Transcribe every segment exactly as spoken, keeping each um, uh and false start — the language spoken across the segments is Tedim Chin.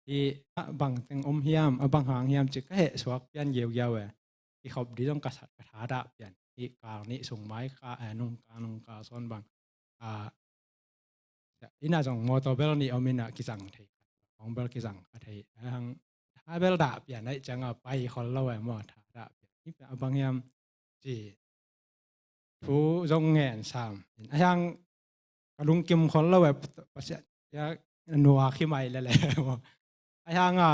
Hih a bang teng om hiam, a bang hang hiam ci ka heh suak pian giaugiau e. Kikhop dih zong ka sa-, ka thadah pian. Hih kal nih sung mai ka, eh, nung ka, nung ka sawn bang. Ah, ina zong motor bel nih om ina kizang thei. Kong bel kizang a thei. Ahang tha bel dah pian aih cianga pai khol lo e maw, thadah pian. Hih a bang hiam ci thu zong ngen sam. Ahang ka lungkim khol lo e, Pasian, ya, nuak hi mai lele maw. Ahang a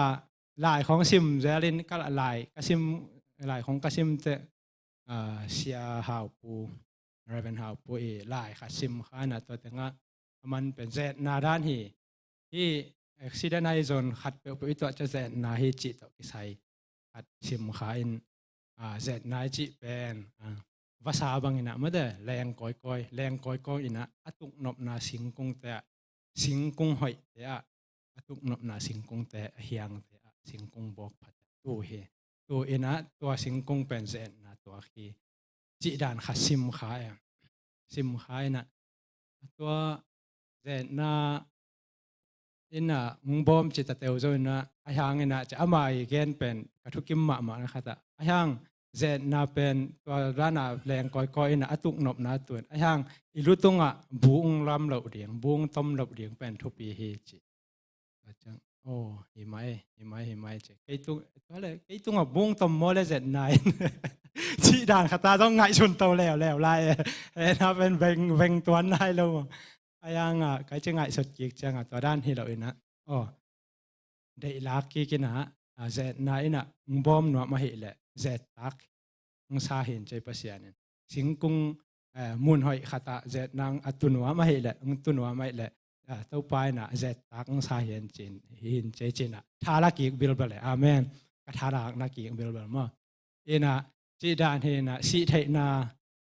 lai khong sim zelin ka lai, ka sim, lai khong ka sim te, ah, Sia Haupu, Reverend Haupu i lai khat sim kha na tua tengah a man pen zetna dan hi. Hih accident ahi zon khat peuhpeuh i tuah cia zetna hi cih tawh kisai khat sim kha in, ah, zetna i cih pen, ah, vasa bang inah mate, leng kawikawi, leng kawikawi inah a tuknopna singkungte ah, singkung hoihte ah, a tuknopna singkungte, a hiangte ah, singkung bawk phat tu hi. Tu inah tua singkung pen zetna tuak hi. Cih dan kha sim kha e. Sim kha inah tua zetna inah hong bawm ci ta teu zo inah a hiang inah ci ama i gen pen ka thukim mahmah na khat ah. A hiang zetna pen tua dana leng kawikawi inah a tuknopna tuin. A hiang i lu tungah bu hong lam loh ding, bu hong tom loh ding pen thupi hi ci. A ciang, oh, hi mai, hi mai, hi mai ci. Kei tung, tua le, kei tungah bu hong tom maw le zetna in. Cih dan khat ah zong ngaihsun to leuleu lai e. Eh, na pen veng, veng tuan nai lo. A hiang ah, kai ci ngaihsut kik ciangah, tua dan hi lo inah. Oh, deih lak kik inah, ah, zetna inah, hong bawm nuam ahih leh, zettak hong sa hin ci Pasian in. Singkung, eh, mun hoih khat ah zetna a tu nuam ahih leh, hong tu nuam ahih leh, ah, Topa inah zettak hong sa hin ci, hin ci cinah. Tha la kik bilbel e. Amen. Ka tha lakna kik bilbel maw. Inah, cih dan hi inah, sih theihna,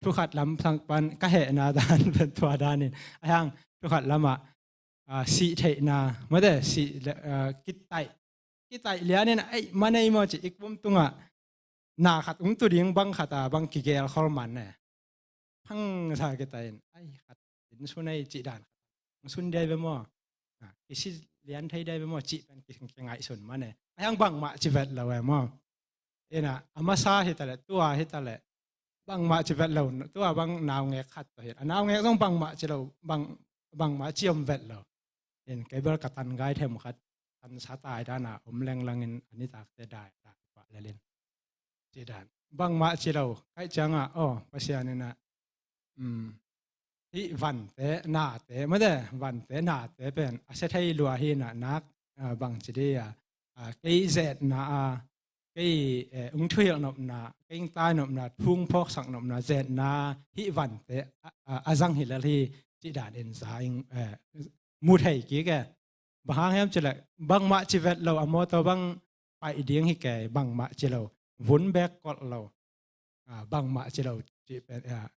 thu khat lam sang pan, ka hehna dan, tua dan in. A hiang, thu khat lamah, ah, sih theihna, mate, sih le, ah, kitaih, kitaih lian inah, ei, manei maw ci, i kum tungah, na khat hong tu ding bang khat ah, bang kigel khol man e. Hang sa kitaih in, ei, khat, in sun ei, cih dan khat. Hong sun dei ve maw. Ah, kisi lian thei dei ve maw, cih pen ki, kingaihsun man e. A hiang bangmah ci vet lo e maw. Inah, a masa hi ta leh, tua hi ta leh. Bangmah ci vet lo, tua bang naungek khat tawh hi. A naungek zong bangmah ci lo, bang, bangmah ci om vet lo. In kei bel ka tan gai them khat, tan sa tai dana, om lenglangin, a nitakte dai, dai, pah lelin. Cih dan. Bangmah ci lo, kaih ciangah, oh, Pasian inah, um, hih vante, nate, mate, vante, nate pen, a sia thei lua hi inah nak, ah, bang ci dih ah, ah, kei zetna ah, kei, eh, hong thuhilh nopna, kei hong tai nopna, thu hong phawksak nopna, zetna, hih vante, ah, ah, a zang hi lel hi, cih dan in za in, eh, mu thei kik e. Bang hang hiam ci leh, bangmah ci vet lo, a mawtaw bang paih ding hi kei, bangmah ci lo, vun bek kolh lo. Ah, bangmah ci lo, ci pen, ah,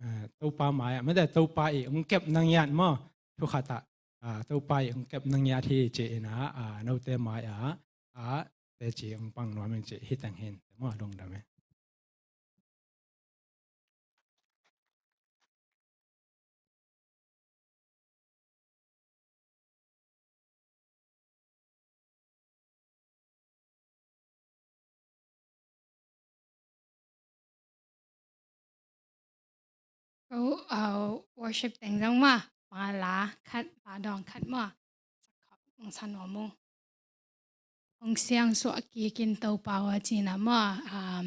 ah, Topa mai-ah, mate Topa i hong kep na ngiat maw, thu khat ah, ah, Topa i hong kep na ngiat hi ci inah, ah, note mai-ah, ah, teci hong pang nuam in ci hi teng hin, maw, lungdam e. Ko, uh, worship teng zong maw, bang a la khat, la dawng khat maw, sa khawm, sa nuam ung. Hong siangsuah kikin Topa aw cina maw, um,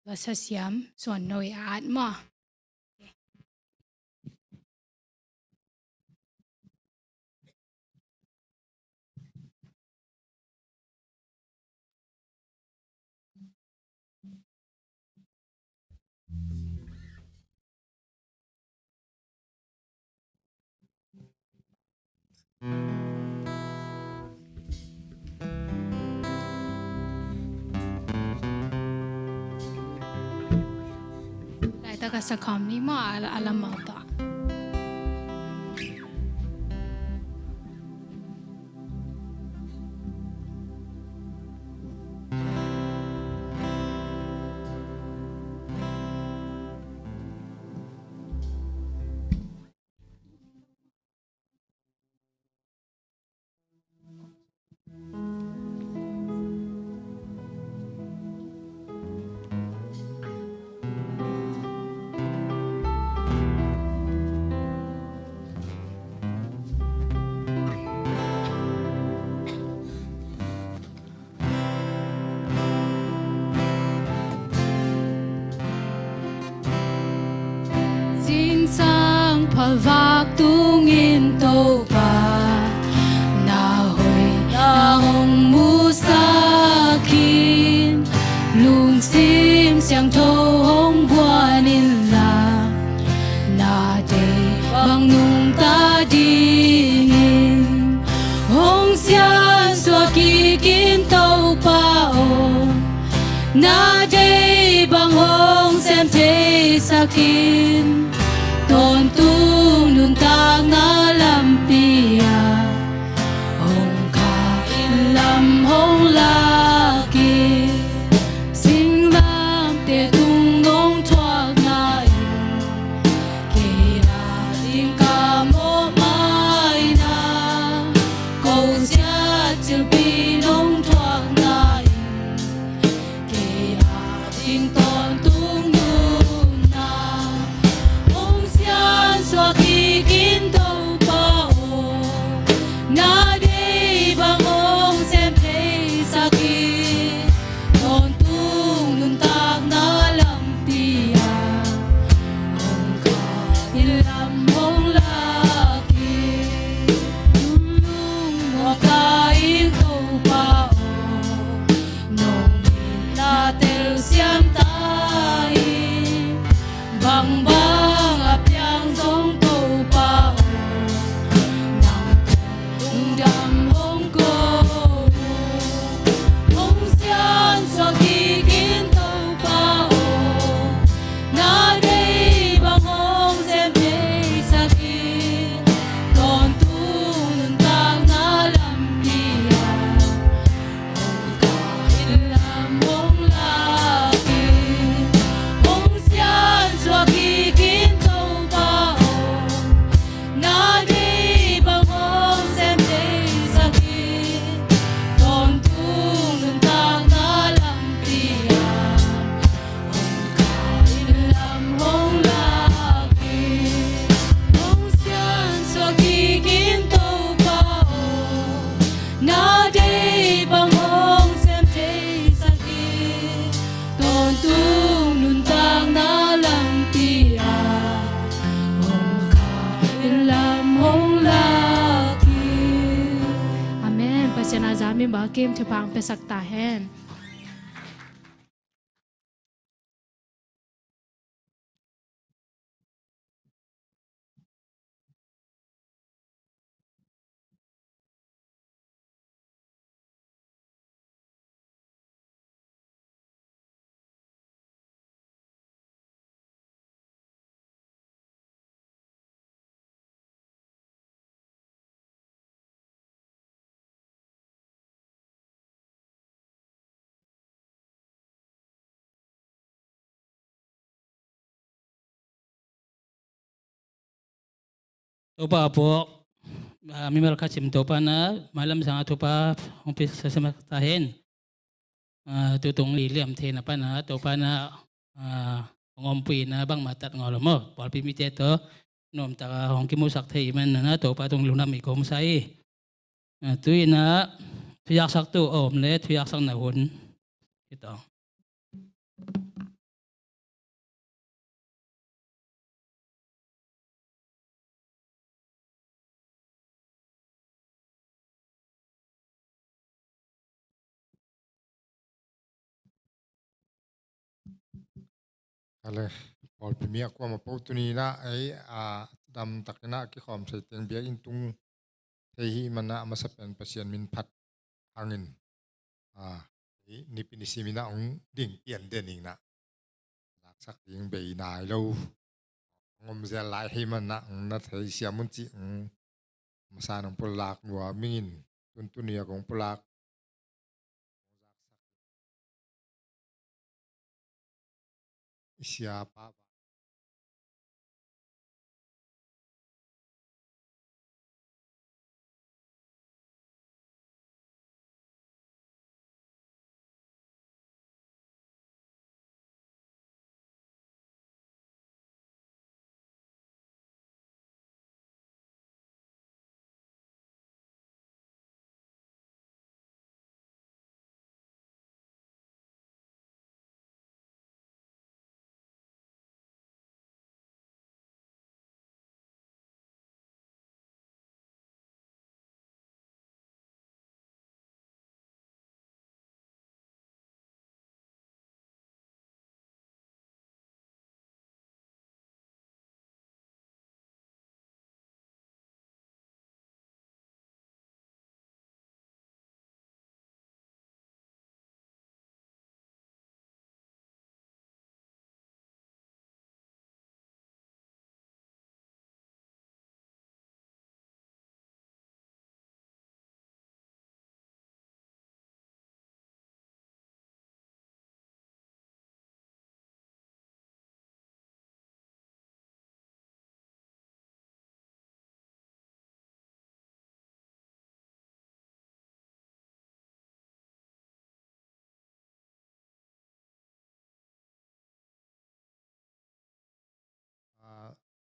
lasa siam suan no i at maw. Laitak a sakhawm ni maw, a, a lamau tawh. Vak tungin Topa na hoihna hong musak in, lungsim siangtho hong guan inla, na deih bang nungta dingin hong siansuah kik in Topa aw. Na deih bang hong sem theisak in, tawntung nuntakna lampi ah hong kah in, lam hong lak in. Singlamteh tung nong thuakna in, kei a ding ka mawhmaina, ko siat thilpi nong thuakna in, kei a ding tawntung nunna hong siansuah kik in Topa aw. Na deih bang hong sem theisak in, tawntung nuntakna lampi ah hong kah in, lam hong lak in. Lungmuang ka ing Topa aw, nong itna telsiam ta hi. Bangbang a piang zong Topa aw, nang lungdam hong ko uh. Hong siansuah kik in Topa aw. Na deih bang hong sem theisak in, tawntung nuntakna lampi ah hong kah in, lam hong lak in. Hong siansuah kik in Topa aw. Na deih bang hong sem theisak in, tawntung nuntakna lampi ah hong kah in, lam hong lak in. Hong siansuah kik in Topa aw. Na deih bang hong sem theisak in, tawntung nuntakna lampi ah hong kah in, lam hong lak in. Amen. Pasian a za mi ba kim thupha hong piasak ta hen. Topa a puak, ah, mimal khat sim Topa na, mailam sanga Topa hong pia siasia masa ta hen. Ah, tutung liliam theihna pana Topa na, ah, hong ompui na bangmah tat ngol lo maw. Pawlpi mite tawh nuamtaka hong kimusak thei i man na Topa tung lungdam i kong sa i. Ah, tu-in ah thuyaksaktu a om le thuyaksakna hun hi tawh. Ale, pawlpi mi a kuamah po tuni-in ah ei, a, damtakin ah kikhawm thei teng biakinn tung thei hi man ah a masa pen Pasian min phat hangin, a, ei nipi nisim in ah hong ding pian den ing ah, laksak ding bei nai lo. Hong om zel lai hi man ah hong na thei siam un cih hong masa in hong pulak nuam ing in, tuntuni a kong pulak i siapa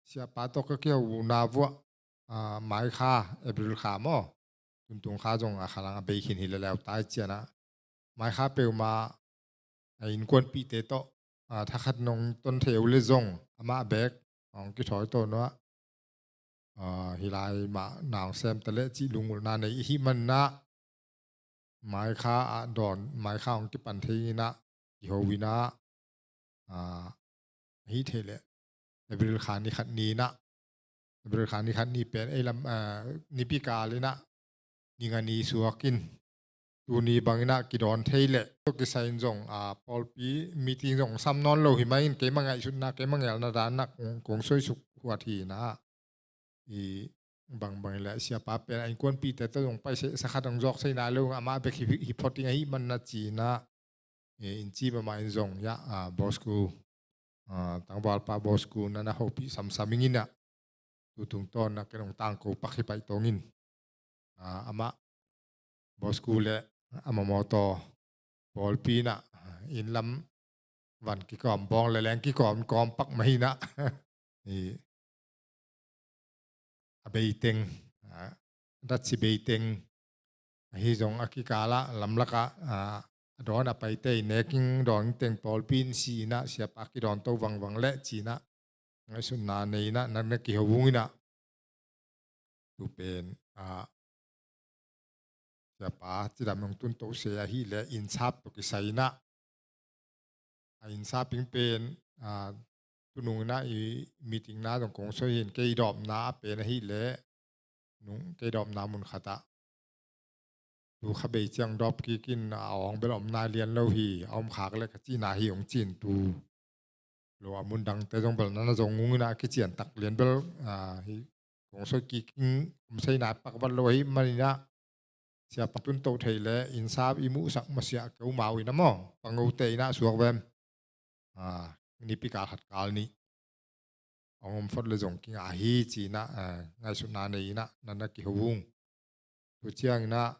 siapa tawh ka kihona vuah, ah, Mai kha, April kha maw, tuntung kha zong a khalang a bei khin hi leleu tai cianah, Mai kha peuhmah a innkuanpihte tawh, ah, thakhat nong ton thei uh le zong amah bek hong kithawi tawh nuah, ah, hih lai mah na hong sem ta leh cih lungulhna nei i hih maninah, Mai kha ah dawn, Mai kha hong kipan thei inah, kiho inah, ah, ahi thei leh April kha ni khat ni inah, April kha ni khat ni pen ei lam, ah, nipi kal inah ni nga ni suak in, tuni bang inah kidawn thei leh tawh kisai in zong, ah, pawlpi meeting zong sam nawn lo hi mah in, keimah ngaihsutna, keimah ngelna dan inah kong, kong soisuk huat hi inah, i bangbang hi leh siapa pen a innkuanpihte tawh zong paiseh sakhat hong zawk sei nai lo, amah bek hi, hi phot ding ahih maninah ci inah, eh, in ci mahmah in zong, ya, ah, Bosku, ah, tangvalpa Bosku na na hopih samsam ing inah, tu tungtawn inah ken hong tangko pak hi paih tawng in, ah, amah Bosku le amah mawtaw pawlpi inah, ah, inn lam van kikawm, bawng le leng kikawm, kawm pak mah hi inah, i a beiteng, ah, datsi beiteng ahi zong a kikalah lamlakah, ah, a dawn a paite i nek ing, dawn teng pawlpi in si inah siapa kidawn to vangvang leh ci inah ngaihsutna nei inah na na kiho ung inah, tu pen, ah, siapa cidam hong tun toh se ahih leh innsap tawh kisai inah, a innsap ing pen, ah, tunung inah i meeting na zong kong soi hi in, kei dawpna a pen ahih leh nung, kei dawpna mun khatah tu kha bei ciang dawp kik in, a awng bel om nai lian lo hi, a om khak leh ka cihna hi hong ci in, tu lo a mun dangte zong bel na na zong ung inah, a kician tak lian bel, ah, hi kong soi kik ing, om sei nai pak vat lo ahih maninah, siapa tun toh thei leh innsap i muhsak masiah keu mau inah maw, pangote inah suak vem, ah, nipi kal khat kal nih hong om phot le zong kingah hi ci inah, ah, ngaihsutna nei inah na na kiho ung. Tu ciang inah,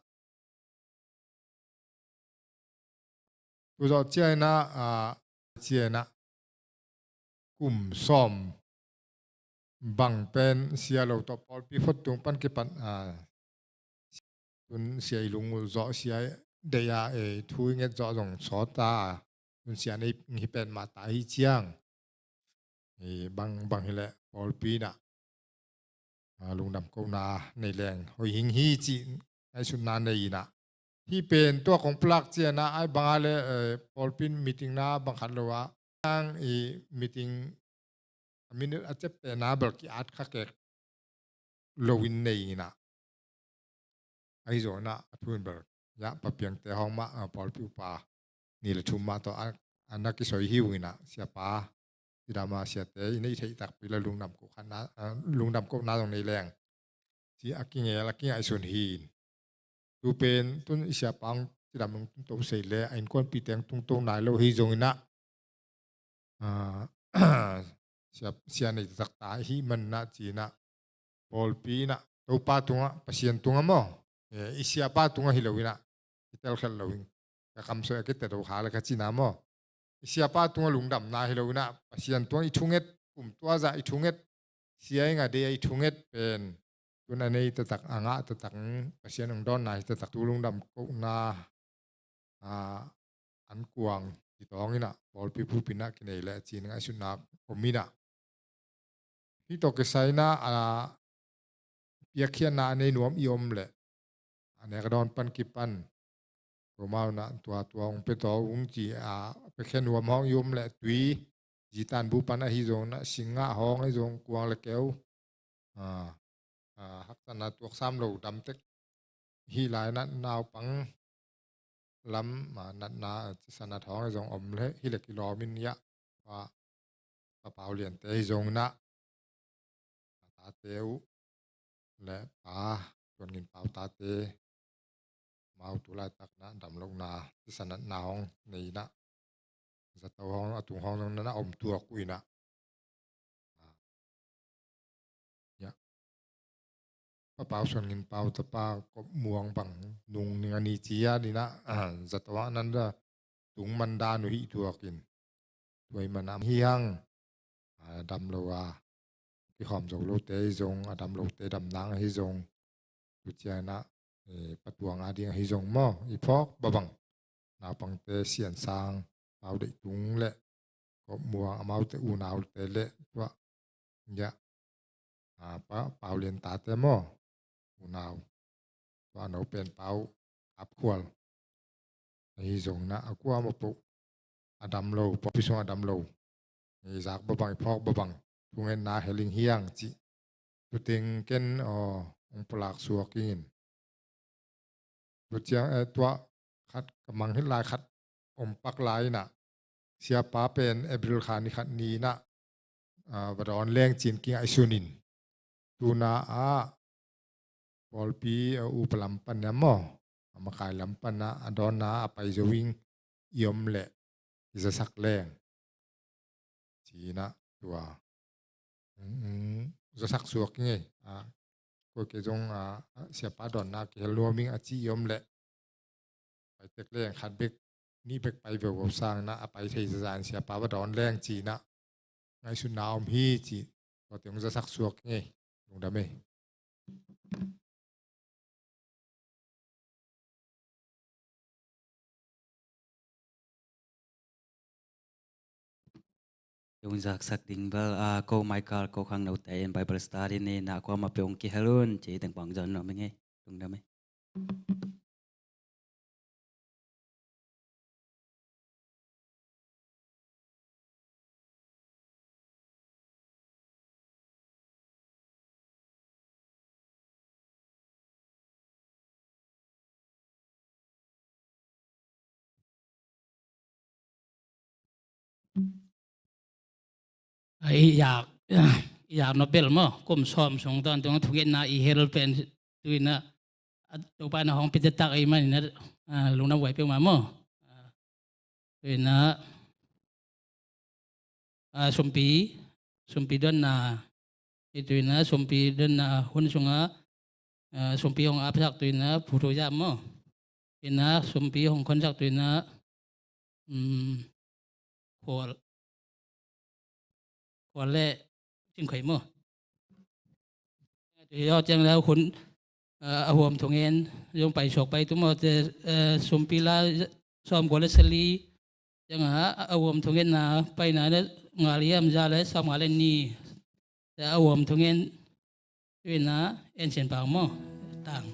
tu zawh ciang inah, ah, ciang inah kum sawm bang pen sia lo tawh pawlpi phot tung pan kipan, ah, tun sia i lungulh zawh, sia deih a, eh, thu i nget zawh zong sawt a, tun sia nei hi pen mah ta hi ciang, eh, bang, bang hi leh pawlpi inah, ah, lungdam kohna nei leng hoih hing hi cih ngaihsutna nei inah, hih pen tua kong pulak ciang inah, ai bang a le, eh, pawlpi in meeting na bang khat lo ah, i meeting a minute a ceptehna bel ki-at kha kek lo in nei inah, ahi zong inah a thu in bel, ya, papiangte hawng mah, ah, pawlpi upa ni le thum mah tawh a, a na kisoi hi uh inah, siapa cidam a siate i neih theih takpi le lungdam kohna, ah, lungdam kohna zong nei leng ci a kingel, a kingaihsun hi in. Tu pen tun i siapa hong cidam hong tun toh se leh a innkuanpihte hong tung to nai lo hi zong inah, ah, sia, sia nei taktak ta ahih maninah ci inah, pawlpi inah Topa tungah, Pasian tungah maw, eh, i siapa tungah hi lo inah, i telkhelh lo in, ka kamsoi a kitet uh kha le ka cihna maw, i siapa tungah lungdamna hi lo inah, Pasian tungah i thunget, kum tuazah i thunget, sia i ngah dei a i thunget pen, tun a nei taktak, a ngah taktak, Pasian hong dawnna hi taktak, tu lungdam kohna, ah, an kuang kitawng inah, pawlpi pulpit inah kinei leh ci in ngaihsutna om inah, hih tawh kisai inah, ah, piakkhiatna a nei nuam i om leh, a nek a dawn pan kipan, tua mau inah tua tua hong pia tawh ung ci, ah, piakkhiat nuam hawng i om leh tui, zitan bu pan ahi zong inah, singngah hawng ahi zong, kuang le keu, ah, ah, haksatna tuaksam lo dam tek hih lai inah, naupang lam, ah, natna, ah, cisa nat hawng ahi zong om le, hi leh kilawm in, ya, Pa, Pa Pau Liante hi zong inah, a tate uh le Pa Suan Ngin Pau tate, amau tu laitak inah damlohna, cisa natna hawng nei inah, zato hawng, a tung hawng zong na na om tuak uh inah, ah, ya, Pa Pau Suan Ngin Pau tapa Kop Muang bang nung ni nga ni ci a inah, ah, zato ah nan da tung man dan uh hih tuak in, tua ahih manin hi hang, ah, dam lo a, kikhawm zo lote ahi zong, a dam lote damnang ahi zong, tu cianah, eh, patuang a ding ahi zong maw, i phawk babang, naupangte Sian Sang, Pau Deih Tung le Kop Muang, amaute unaute le tua, ya, ah, Pa, Pau Lian tate maw, unau, tua no pen Pau Kap Khual. Ahi zong inah a kuamah poh a dam lo, pawlpi sung a dam lo, i zak babang, i phawk babang, thungetna hel ing hiang cih tu teng ken, aw, hong pulak suak ingin. Tu ciang, eh, tua khat ka mangngilh lai khat om pak lai inah, siapa pen April kha ni khat ni inah, ah, va dawn leng ci-in kingaihsun in. Tuna ah pawlpi, ah, upa lam pan ah maw, a makai lam pan ah a dawnna a pai zo ing, i om leh i zasak leng ci-in ah tua, mm, zasak suak ing ei. Ah, koi kei zong, ah, siapa dawnna kihel nuam ing a ci i om leh, pai tek leng khat bek, nih bek pai veuvo sang inah a pai thei zaza in siapa va dawn leng ci-in ah ngaihsutna om hi ci. Tua teng hong zasak suak ing ei. Lungdam ei. Hong zaksak ding bel, ah, ko Michael, ko khangnote in Bible study nei inah kuamah peuh hong kihel un ci teng pang zon nuam ing ei. Lungdam ei. A, i yak, i yak nop bel maw, kum sawm sung tawntung thungetna i hel pen tu inah, a, Topa na hong pia taktak ahih manin ah, a, lungdam huai peuhmah maw. A, tu inah, a, sumpi, sumpi donna, i tu inah sumpi donna hun sungah, a, sumpi hong apsak tu inah Pu Thu Zam maw. Inah sumpi hong khonsak tu inah, um, Khual, Khual le Cing Khoi maw. Tua ciang le hun, a, a huam thungen zong pai suak pai tu maw, te, a, sumpi la sawm kua le sali ciang a, a huam thungetna paina le nga liam za le sawm nga le ni. Te a huam thungen tu inah en sin pau maw. Tang.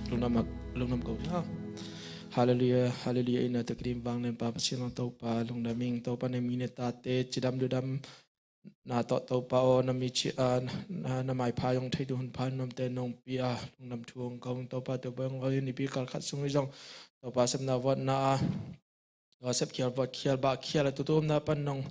Lungdam, lungdam ko hi ha. Halleluiah, halleluiah. Ina takidim vang len Pa Pasian Topa lungdam ing. Topa na mi na tate cidam dudam na tawh Topa aw, na mi ci-, ah, na, na, na maipha zong thei ding hun pha nuamte nong pia, lungdam thu hong ko ing Topa. Topa hong ko ing, nipi kal khat sung hi zong Topa sepna vuatna a, Topa sepkhial vuatkhial bahkhial a tutumna pan nong,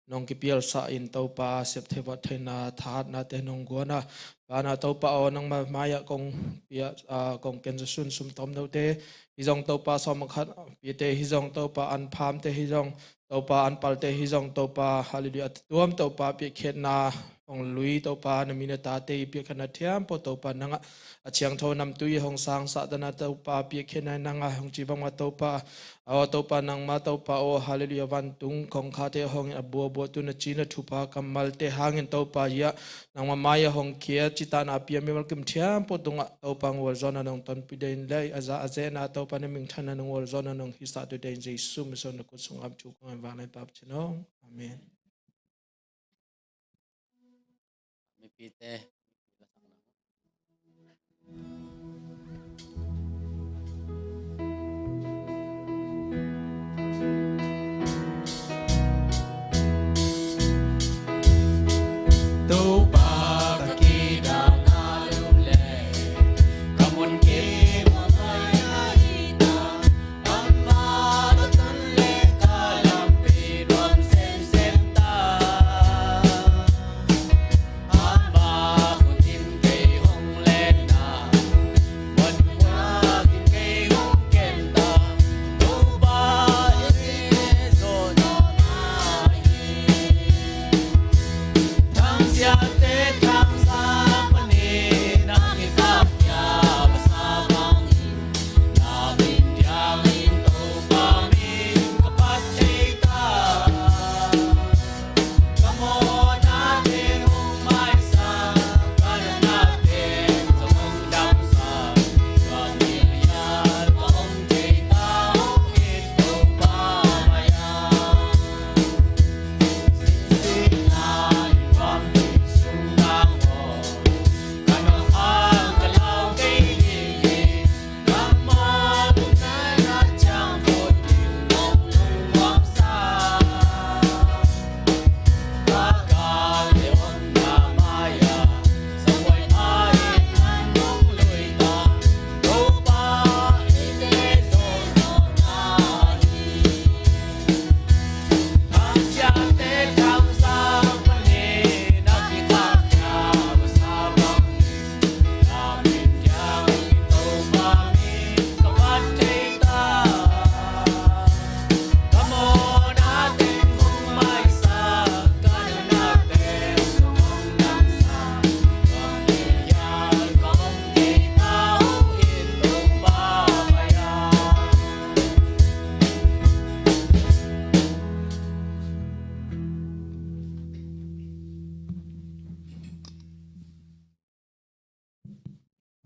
nong kipialsah in Topa sep thei vuat theina thahatnate nong guan a, Pa na Topa aw, nangma mai-ah kong pia, ah, kong kenza sun sum tomnote hi zong Topa, sawm a khat pite hi zong Topa, an phamte hi zong Topa, an palte hi zong Topa, halleluiah, a tuam Topa, piakkhiatna hong lui Topa, na mi na tate i piakkhiatna thiam pawh Topa, nangah a thiangtho namtui hong sangsah dana Topa, piakkhiatna nangah hong ci bangmah Topa, aw Topa, nangma Topa aw, halleluiah, vantung kongkhakte hong in a buabuatu na ci na thupha kammalte hangin Topa, hiah nangma mai-ah hong khia, citana pia mimal kim thiam pawh tungah Topa hong ualzawhna nong tonpih dei in, lei a za a zehna Topa na minthanna nong ualzawhna nong hisah dei in, Jesu min suang na kut sungah thu kong en vang na Pa Pathian aw. Amen. Mipite. Topa ka kidang a lum le ka mun kim a mai a hi ta. Amah ka tun le ka lampi nuam semsem ta. Amah khut in kei hong lenna, muanhuai in kei hong kenta, Topa i zawh nawn ahi. Thangsiate thangsak panin a kikapkhia masa bangin, na min diangin Topa min ka phat thei ta. Ka mawhna teng hong maisak, ka natna teng zong hong damsak, ka ngilhial ka om thei ta, hong it Topa mai-ah.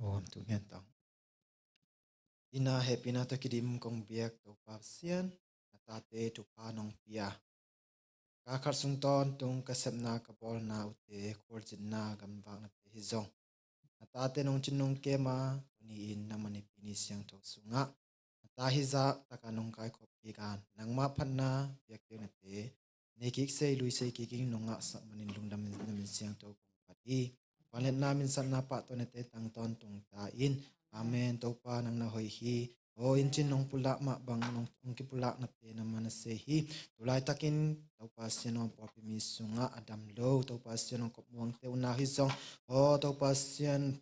Aw, tu ngen tang. Ina hehpihna tawh kidim kong biak Topa Pasian, na tate thupha nong pia, kal khat sung tawntung ka sepna ka bawlna ute, khualzinna gamvaknate hi zong, na tate nong cin nong kem a, tuni-in nangma mipi ni siangtho sungah na ta hizah taka nong kaikhop kik a, nangmah phatna biakpiaknate nei kik sei, lui sei kik in nong ngahsak manin lungdam in na min siangtho kong phat hi. Vangliatna, minsatna, pahtawinate tang tawntung ta in. Amen. Topa nang na hoih hi. Aw, inn cin nong pulak mah bang nong, nong kipulaknate na man a sei hi. Tulaitakin Topa Pasian aw, pawlpi mi sungah a dam lo Topa Pasian aw, kopmuangte unau hi zong, aw Topa Pasian,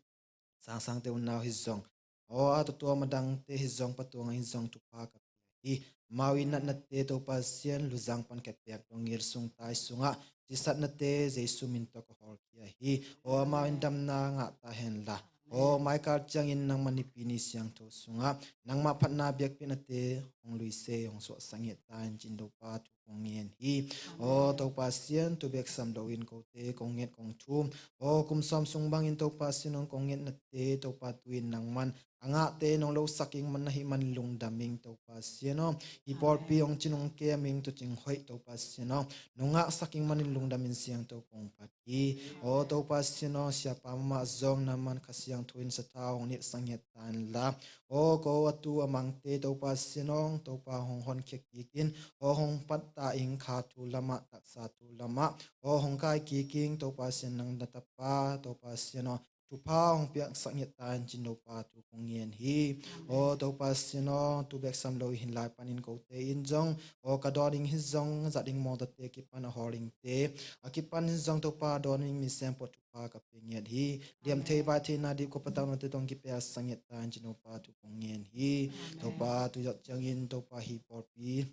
sangsangte unau hi zong, aw a tuamtuam a dangte hi zong, patuang hi zong thupha ka pia hi. Amau i natnate Topa Pasian, luzang pan khepiak dongil sungtai sungah cisatnate Jesu min tawh ka hawlkhia hi. Aw amau in damna ngah ta henla, aw maikal ciangin nangma mipi ni siangtho sungah nangmah phatna biakpiaknate hong lui sei, hong suahsak ngiat ta in cin Topa thu kong ngen hi. Aw Topa Pasian, tu bek sam loin kote kong nget kong thum, aw kum sawm sung bangin Topa Pasian hong kong ngetnate Topa tu-in nangman a ngahte nong losak ing man na hih manin lungdam ing Topa Sian aw. Hih pawlpi hong cing hong kem ing tuucing hoih Topa Sian aw, nong ngahsak ing manin lungdam in siangtho kong phat hi. Aw Topa Sian aw, siapa mahmah zong nangman Kha Siangtho in sathau hong nilhsak ngiat ta inla, aw ko a tu a mangte Topa Sian aw, Topa hong honkhia kik in, aw hong pattah ing kha thu lamah, taksa thu lamah, aw hong kai kik ing Topa Sian, nang na tapa Topa Sian aw, thupha hong piaksak ngiat ta in cin Topa thu kong ngen hi. Aw Topa Sian aw, tu bek sam lo hi, lai panin kote in zong, aw ka dawn ing hi zong, zat ing mawtawte kipan a hawl ingte a kipan hi zong Topa dawn ing mi sem pawh thupha ka pia ngiat hi. Liam thei bai theina dih ko patauhnate tawh hong kipiaksak ngiat ta in cin Topa thu kong ngen hi. Topa tu zawh ciangin Topa hih pawlpi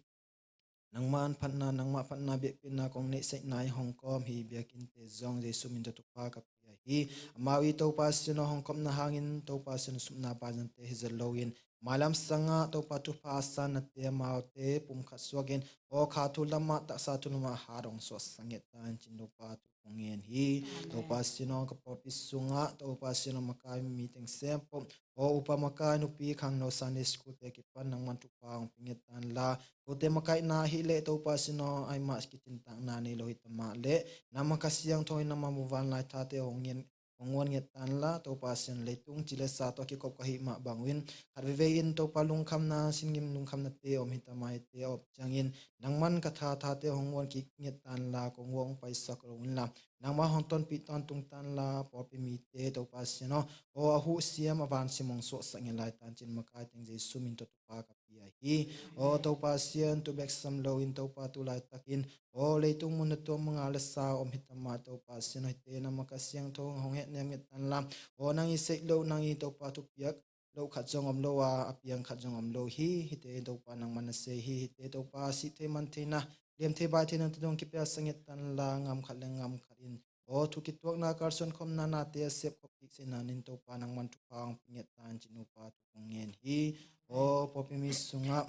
nangman phatna, nangmah phatna biakpiakna kong neihsaihna in hong kawm hi. Biakinnte zong Jesu min tawh thupha ka pia hi. Amau i Topa Sian aw hong khopna hangin Topa Sian aw supna baizante hi zaw loin mailam sangah Topa thupha a sannate amaute pumkhat suakin aw kha thu lamah, taksa thu lamah hat hong suahsak ngiat ta in cin Topa thu kong ngen hi. Topa Sian aw ka pawlpi sungah Topa Sian aw makai mi teng sem pawh, aw upa makai, nupi khangno, Sunday school te kipan nangman thupha hong pia ngiat ta inla, kote makaihna hi leh Topa Sian aw aimah kicingtakna nei lo hi ta mah leh, nangma Kha Siangtho in nangma muvanlai thate hong ngen, hong nguan ngiat ta inla, Topa Sian leitung ci le sa tawh a kikop ka hih mah bang un khat veivei in Topa lungkhamna, sin ngim lungkhamnate om hi ta mah hi. Te a op ciangin nangman ka tha, thate hong nguan kik ngiat ta inla, kong nguan hong paisak lo inla, nangmah hong tonpih tawntung ta inla, pawlpi mite Topa Sian aw, aw a huh siam a van siam hong suahsak ngiat lai ta in cin makai teng Jesu min tawh thupha ka pia hi. Aw Topa Sian tu bek sam loin Topa tu laitakin aw leitung mun a tuam manga le sa om hi ta mah Topa Sian aw, hihte nangma Kha Siangtho hong hehnem ngiat ta inla, aw nang i seih loh, nang i Topa thupiak loh khat zong om lo a, a piang khat zong om lo hi. Hihte Topa nangman na sei hi. Hihte Topa sih thei man theina, liam thei bai theina te tawh hong kipiaksak ngiat ta inla, ngam khat le ngam khat in aw thu kituakna, kalsuan khopna, nate a sep khop kik sehna in Topa nangman thupha hong pia ngiat ta in cin Topa thu kong ngen hi. Aw pawlpi mi sungah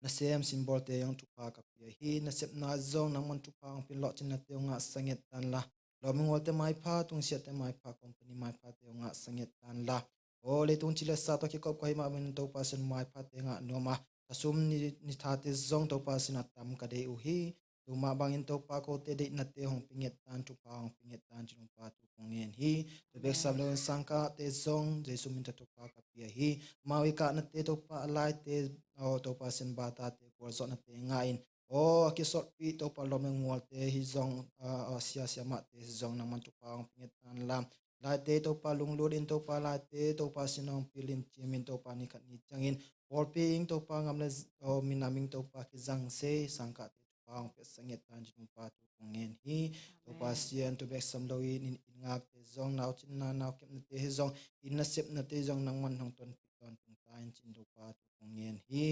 nasem symbolte hong thupha ka pia hi. Nasepna zong nangman thupha hong pia in, lawhcinate hong ngahsak ngiat ta inla, lawm le ngualte maipha, tungsiahte maipha, company maiphate hong ngahsak ngiat ta inla, aw leitung ci le sa tawh a kikop ka hih mah bangin Topa Sian aw maiphate ngah nuam a, thasum ni, ni thate zong Topa Sian aw a tam ka deih uh hi. Tu mah bangin Topa kote deihnate hong pia ngiat ta in, thupha hong pia ngiat ta in cin Topa thu kong ngen hi. Tu bek sam loin sangkahte zong Jesu min tawh thupha ka pia hi. Amau i kahnate Topa a laite, aw Topa Sian aw batate, gualzawhnate ngah in aw a kisolhpih Topa lawm le ngualte hi zong, aw sia siamahte hi zong nangman thupha hong pia ngiat ta inla, laite Topa lunglut in Topa laite Topa Sian aw hong pil in, cim in Topa ni khat ni ciangin pawlpi ing Topa, gam le aw minam ing Topa kizang sei, sangkahte thupha hong piaksak ngiat ta in cin Topa thu kong ngen hi. Topa Sian tu bek sam loin inn, inn ngakte zong, nau cinna nau kepnate hi zong, inn nasepnate zong nangman hong tonpih tawntung ta in cin Topa thu kong ngen hi.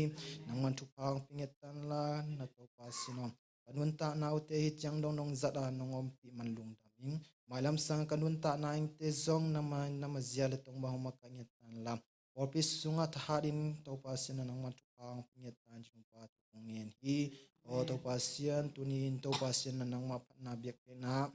Nangman thupha hong pia ngiat ta inla, na Topa Sian aw, ka nuntakna uh te hih ciang dong nong zat a nong ompih man lungdam ing. Mailam sang ka nuntakna ingte zong nangma, nangma zia le tong bang hong makaih ngiat ta inla, pawlpi sungah thahat in Topa Sian aw nangman thupha hong pia ngiat ta in cin Topa thu kong ngen hi. Aw Topa Sian, tuni in Topa Sian aw nangma phatna biakpiakna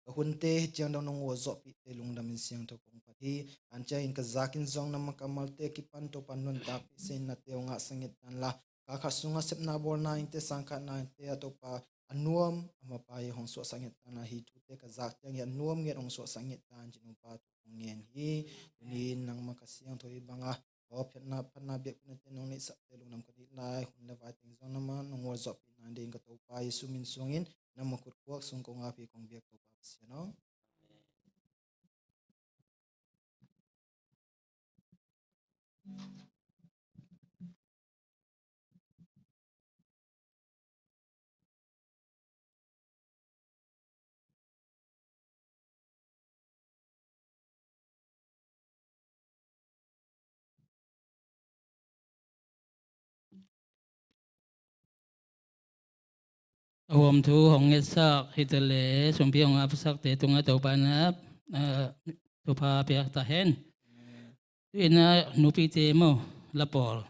ka hunte hih ciang dong nong gualzawhpihte lungdam in siangtho kong phat hi. An ciangin ka zak in zong nangma kammalte kipan Topa nuntakpih seihnate hong ngahsak ngiat ta inla, kha khat sungah sepna bawlna ingte, sangkahna ingte ah Topa a nuam a mapai hong suahsak ngiat ta inla, hih thute ka zak ciangin a nuam ngiat hong suahsak ngiat ta in cin Topa thu kong ngen hi. Tuni in nangma Kha Siangtho hih banga aw phatna, phatna biakpiaknate nong neihsakte lungdam ka deih lai. Hun le vai teng zong nangma nong gualzawhpihna dingin ka Topa Jesu min suangin nangma khut khuak sung kong ap hi, kong biak Topa Pasian aw. A huam thu hong ngetsak hi ta leh, sumpi hong apsakte tungah Topa in, ah, thupha piak ta hen. Tu-in ah nupite maw, la pawl.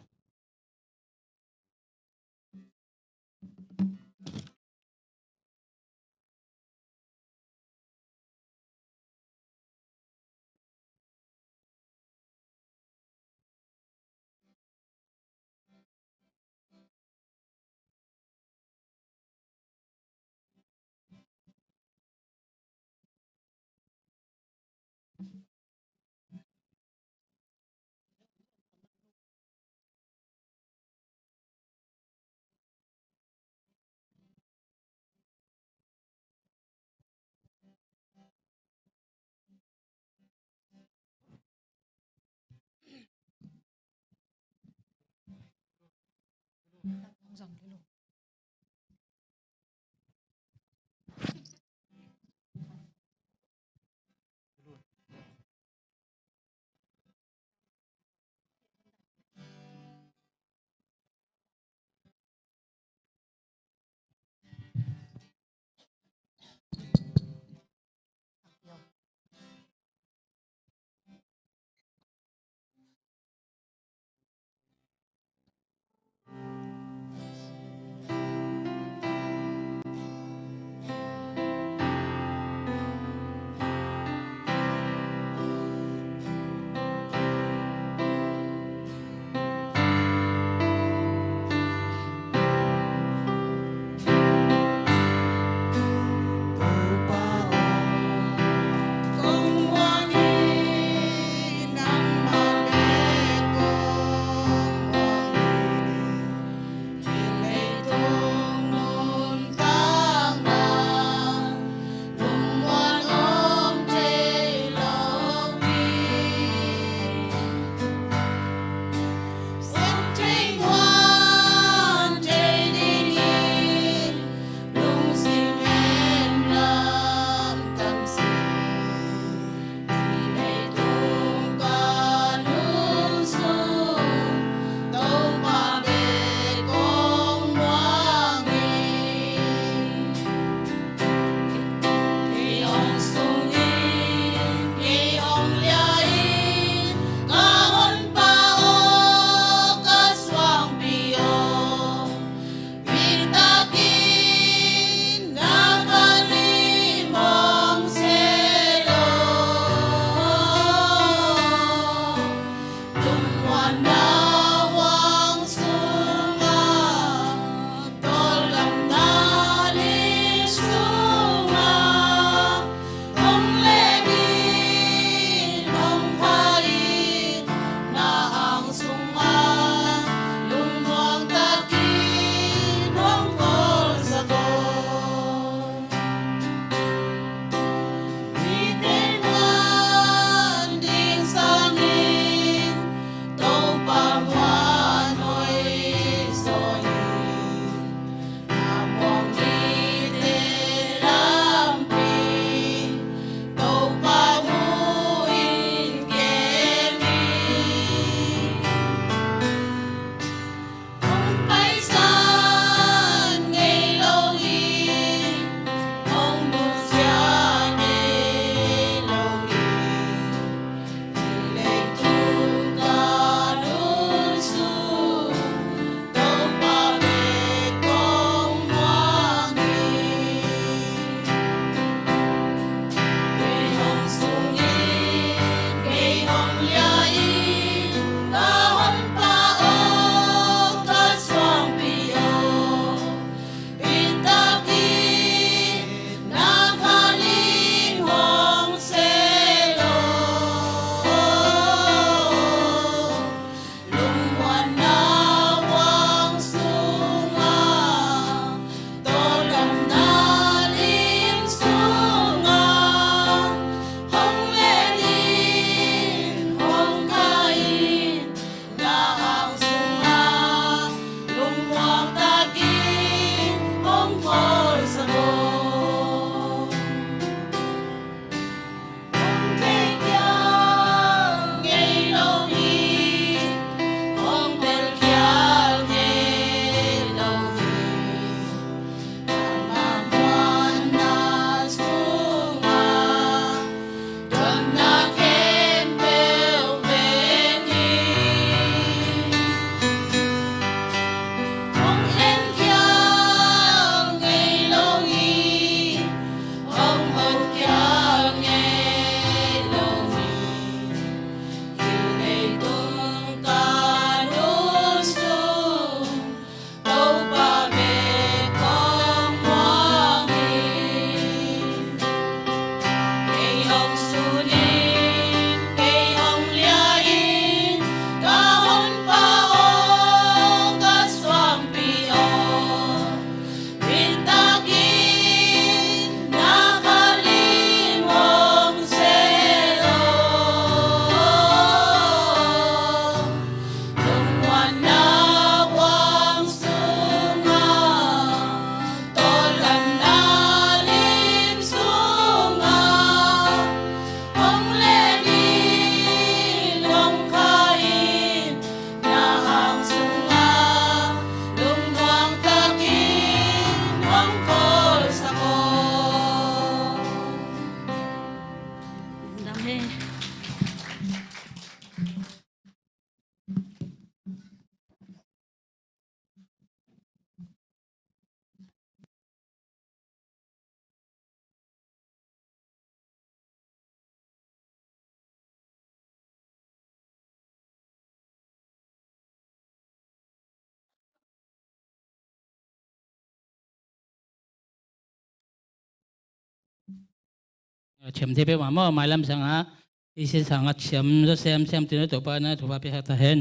Ka thiam thei peuhmah maw, mailam sangah i sinsang a thiam zaw semsem tuni Topa na thupha piaksak ta hen.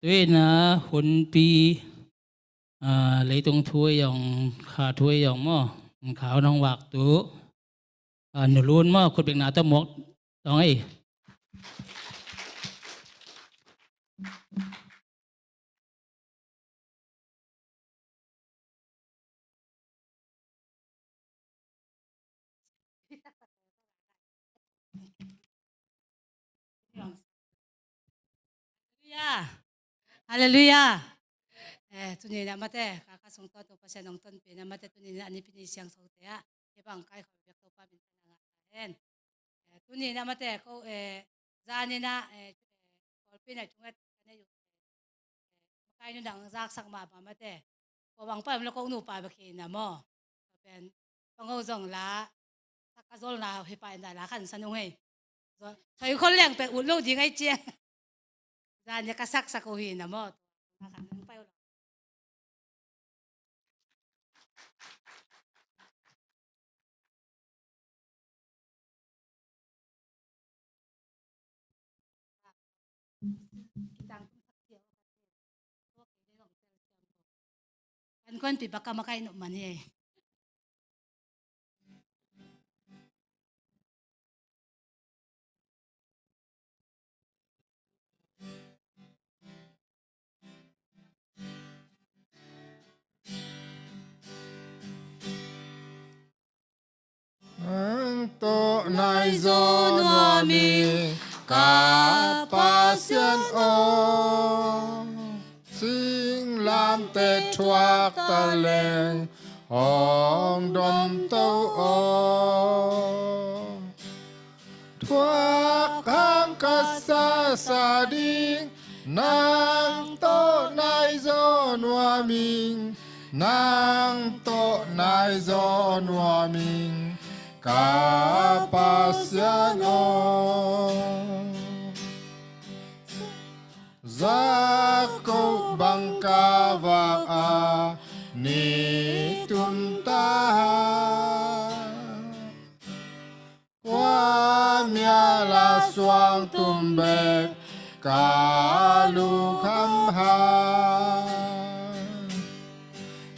Tuni na hunpi, ah, leitung thu ei zong, kha thu ei zong maw, kha hong vak tu, ah, Nu Lun maw, khutbetna tawh muak tawng ei. Halleluiah. Halleluiah. Eh, tuni na mate, ka, ka sung tawh Topa Pasian hong tonpih na mate, tuni na a nipi ni siangthote ah hih bang kaikhawm bek Topa min thang a ngah ta hen. Eh, tuni na mate ko, eh, zani na, eh, pawlpi na thunget ka nei uh, eh, makai nu dang zaksak mah bang mate. Ko bang pa em lo ko nupa bek hi na maw. Pen pango zong la sak ka zolna hi pa in da la khan san ung hei. Thoi khol leng pen ut lo ding ai ciang. Zan ya ka saksak uh hi na maw. Tua khan ung pai uh lo. Kan kuan pi baka makai nuh man hi. Nang tawh nai zaw nuam ing ka Pasian aw. Singlamteh thuak ta leng hong dom to aw. Thuak hang ka sasa ding, nang tawh nai zaw nuam ing, nang tawh nai zaw nuam ing ka Pasian aw. Zakkoh bang ka vak a ni tum ta hang, kua mial a suang tum bek ka lukham hang.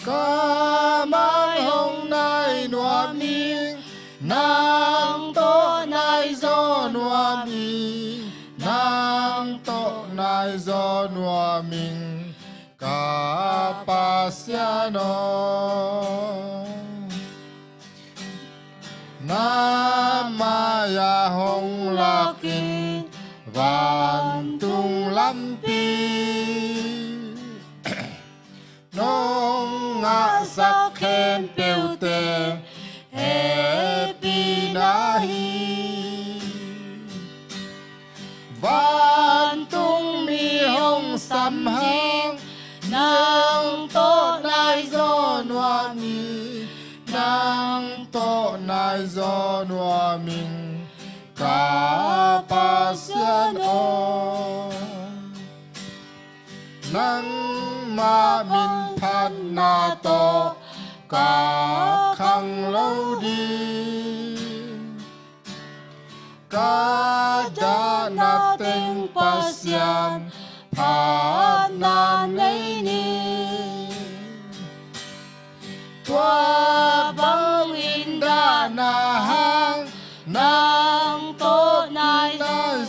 Ka mai hong nai nuam ing, nang tawh nai zaw nuam ing, nang tawh nai zaw nuam ing ka Pasian aw. Na mai-ah hong lak in vantung lampi, nong ngahsak khempeuhte hehpihna hi. Vantung mi hong sam hang, nang tawh nai zaw nuam ing, nang tawh nai zaw nuam ing ka Pasian aw. Nangmah min phatna tawh ka khang lo ding. Ka dahna teng Pasian phatna nei ni. Tua bangin dahna hang nang tawh nai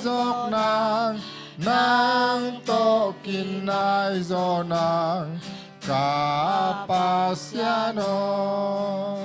zawk nang, nang tawh kin nai zaw nang ka Pasian aw.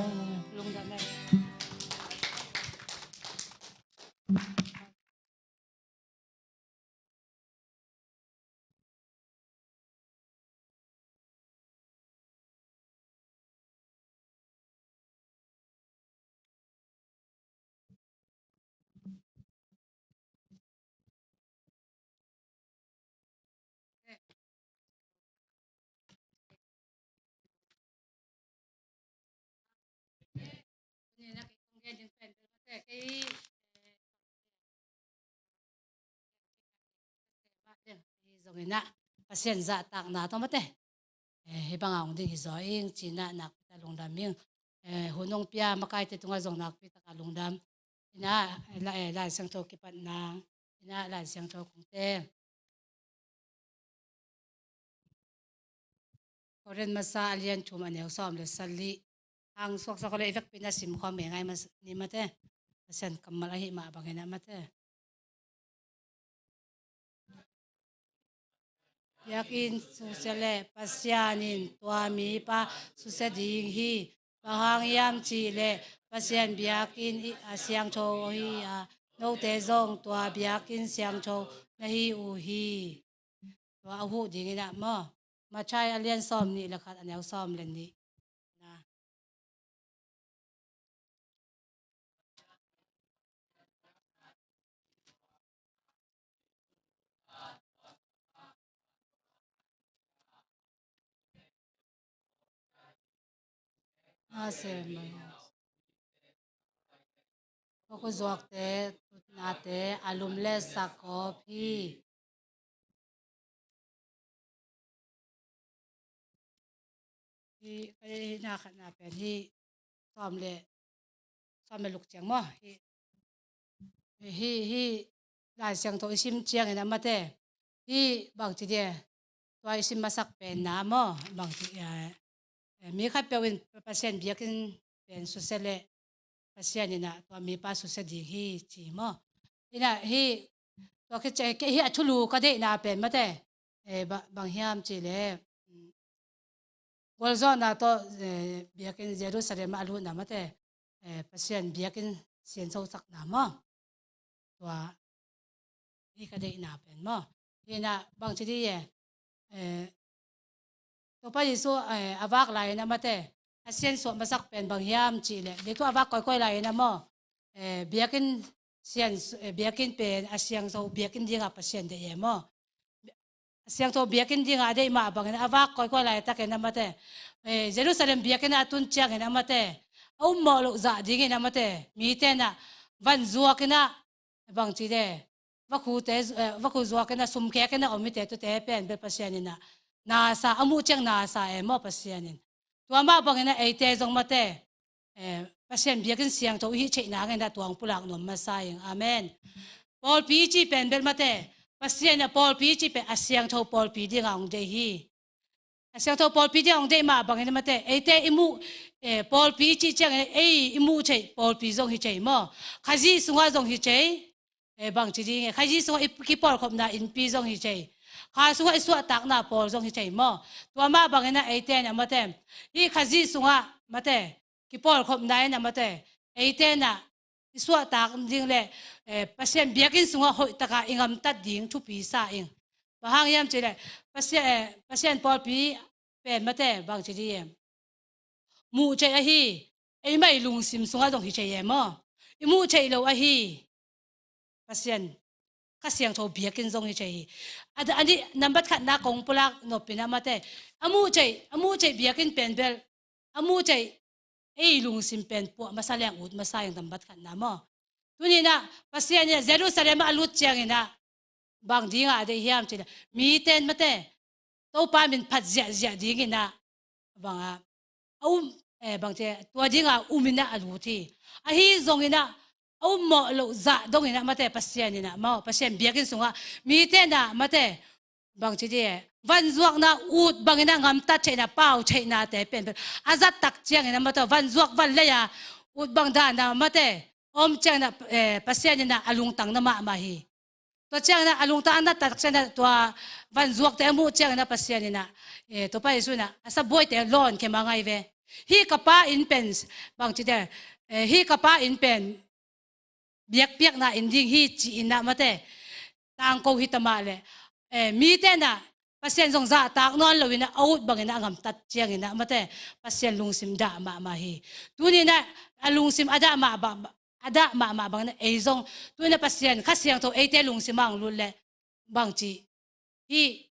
Zongin ah Pasian zahtakna tawh mate, eh, hih bangah hong ding hi zaw ing ci-in ah nakpi tak lungdam ing. Eh, hun hong pia makaite tungah zong nakpi tak a lungdam. Ina, la, eh, Lai Siangtho kipatna, ina Lai Siangtho kong tel. Korin masa a lian thum a neu sawm le sagih. Hang suaksak le i vekpi-in a simkhawm ngeingai mas-, ni mate. Pasian kammal ahi mah bangin a mate. Biakinn susia le Pasian in tua mipa susia ding hi. Bang hang hiam cih leh Pasian biakinn a siangtho hi a, note zong tua biakinn siangtho na hi uh hi. Tua a huh dingin a maw. Matthai a lian sawm nih le khat a neu sawm le nih. Na. A sem mai. Ko ku zuakte, tutnate, a lum le sakop hi. Hi, hi na khatna pen hi, sawm le, sawm le luk ciang maw. Hi, hi, hi, Lai Siangtho i sim ciangin a mate. Hi, bangci dia, tua i sim masak pen na maw, bangci, eh, eh, mi khatpeuh in Pasian biakinn pen susia le Pasian in a tua mipa susia ding hi ci maw. Ina hi, tua khit ciang, kei hi a thulu ka deihna pen mate. Eh, ba-, bang hiam cih leh, mm, gualzawhna tawh, eh, biakinn Jerusalem ah a lutna mate. Eh, Pasian biakinn siangtho sakna maw. Tua hi ka deihna pen maw. Hi na bangci di e. Eh, Topa Jesu, eh, a vak lai-in a mate, a siansuah masak pen bang hiam cih leh, leitung a vak kawikawi lai-in a maw, eh, biakinn sian, eh, biakinn pen a siangtho biakinn dingah Pasian deih e maw. A siangtho biakinn dingah a deih mah bangin a vak kawikawi laitakin a mate, eh, Jerusalem biakinn ah a tun ciangin a mate, a ummawh loh zah dingin a mate, mite in a vanzuak in a bangci de, vakhu te, eh, vakhu zuak in a sumkhek in a om mite, tute pen bel Pasian in a nasa, a muh ciang nasa e maw Pasian in. Tua mah bangin a eite zong mate, eh, Pasian biakinn siangtho i hih theih nangin a tua hong pulak nuam masa ing. Amen. Pawlpi i cih pen bel mate, Pasian in a pawlpi i cih pen a siangtho pawlpi dingah hong deih hi. A siangtho pawlpi dingah hong deih mah bangin a mate, eite i muh, eh, pawlpi i cih ciangin ei i muh theih pawlpi zong hi thei maw. Khazih sungah zong hi thei, eh, bangci ding e, Khazih sungah i kipawlkhopna innpi zong hi thei. Kha sungah i suahtakna pawl zong hi thei maw. Tua mah bangin a eite in a mate, hih Khazih sungah mate, kipawlkhopna in a mate, eite in a i suahtak ding le, eh, Pasian biakinn sungah hoihtaka i gamtat ding thupi sa ing. Bang hang hiam cih leh, Pasian, eh, Pasian pawlpi pen mate, bangci di em. Muh theih ahi, eimah i lungsim sungah zong hi thei e maw. I muh theih loh ahi, Pasian, Kha Siangtho biakinn zong hi thei hi. A, a nih, nambat khatna kong pulak nop in a mate, a muh theih, a muh theih biakinn pen bel, a muh theih ei lungsim pen puah masa leng ut masa ing, nambat khatna maw. Tuni in a Pasian in a Jerusalem ah a lut ciangin a bang dingah a deih hiam cih leh, mite in mate, Topa min phat ziahziah dingin a, bang a, a um, eh, bangte, tua dingah um in a a lut hi. Ahi zongin a, a ummawh loh zah dongin a mate, Pasian in a maw, Pasian biakinn sungah mite in a mate, bangci di e, vanzuakna ut bangin a gamtat theihna, pau theihnate pen pen a zat tak ciangin a mate, vanzuak vanlei a ut bang dan a mate, om ciangin a, eh, Pasian in a a lungtang na mahmah hi. Tua ciangin a, a lungtang a na tak ciangin a, tua vanzuakte a muh ciangin a Pasian in a, eh, Topa Jesu in a, a sabuaite lawn khem a ngai ve. Hih ka pa inn pen, bangci de, eh, hih ka pa inn pen biakpiakna inn ding hi ci-in a mate, tangko hi ta mah leh, eh, mite in a Pasian zong zahtak nawn loin a, a ut bangin a a gamtat ciangin a mate, Pasian lungsim dah mahmah hi. Tuni in a, a lungsim a dah mahmah, a dah mahmah bangin a ei zong, tuni in a Pasian Kha Siangtho eite lungsim ah hong lut leh, bangci, hih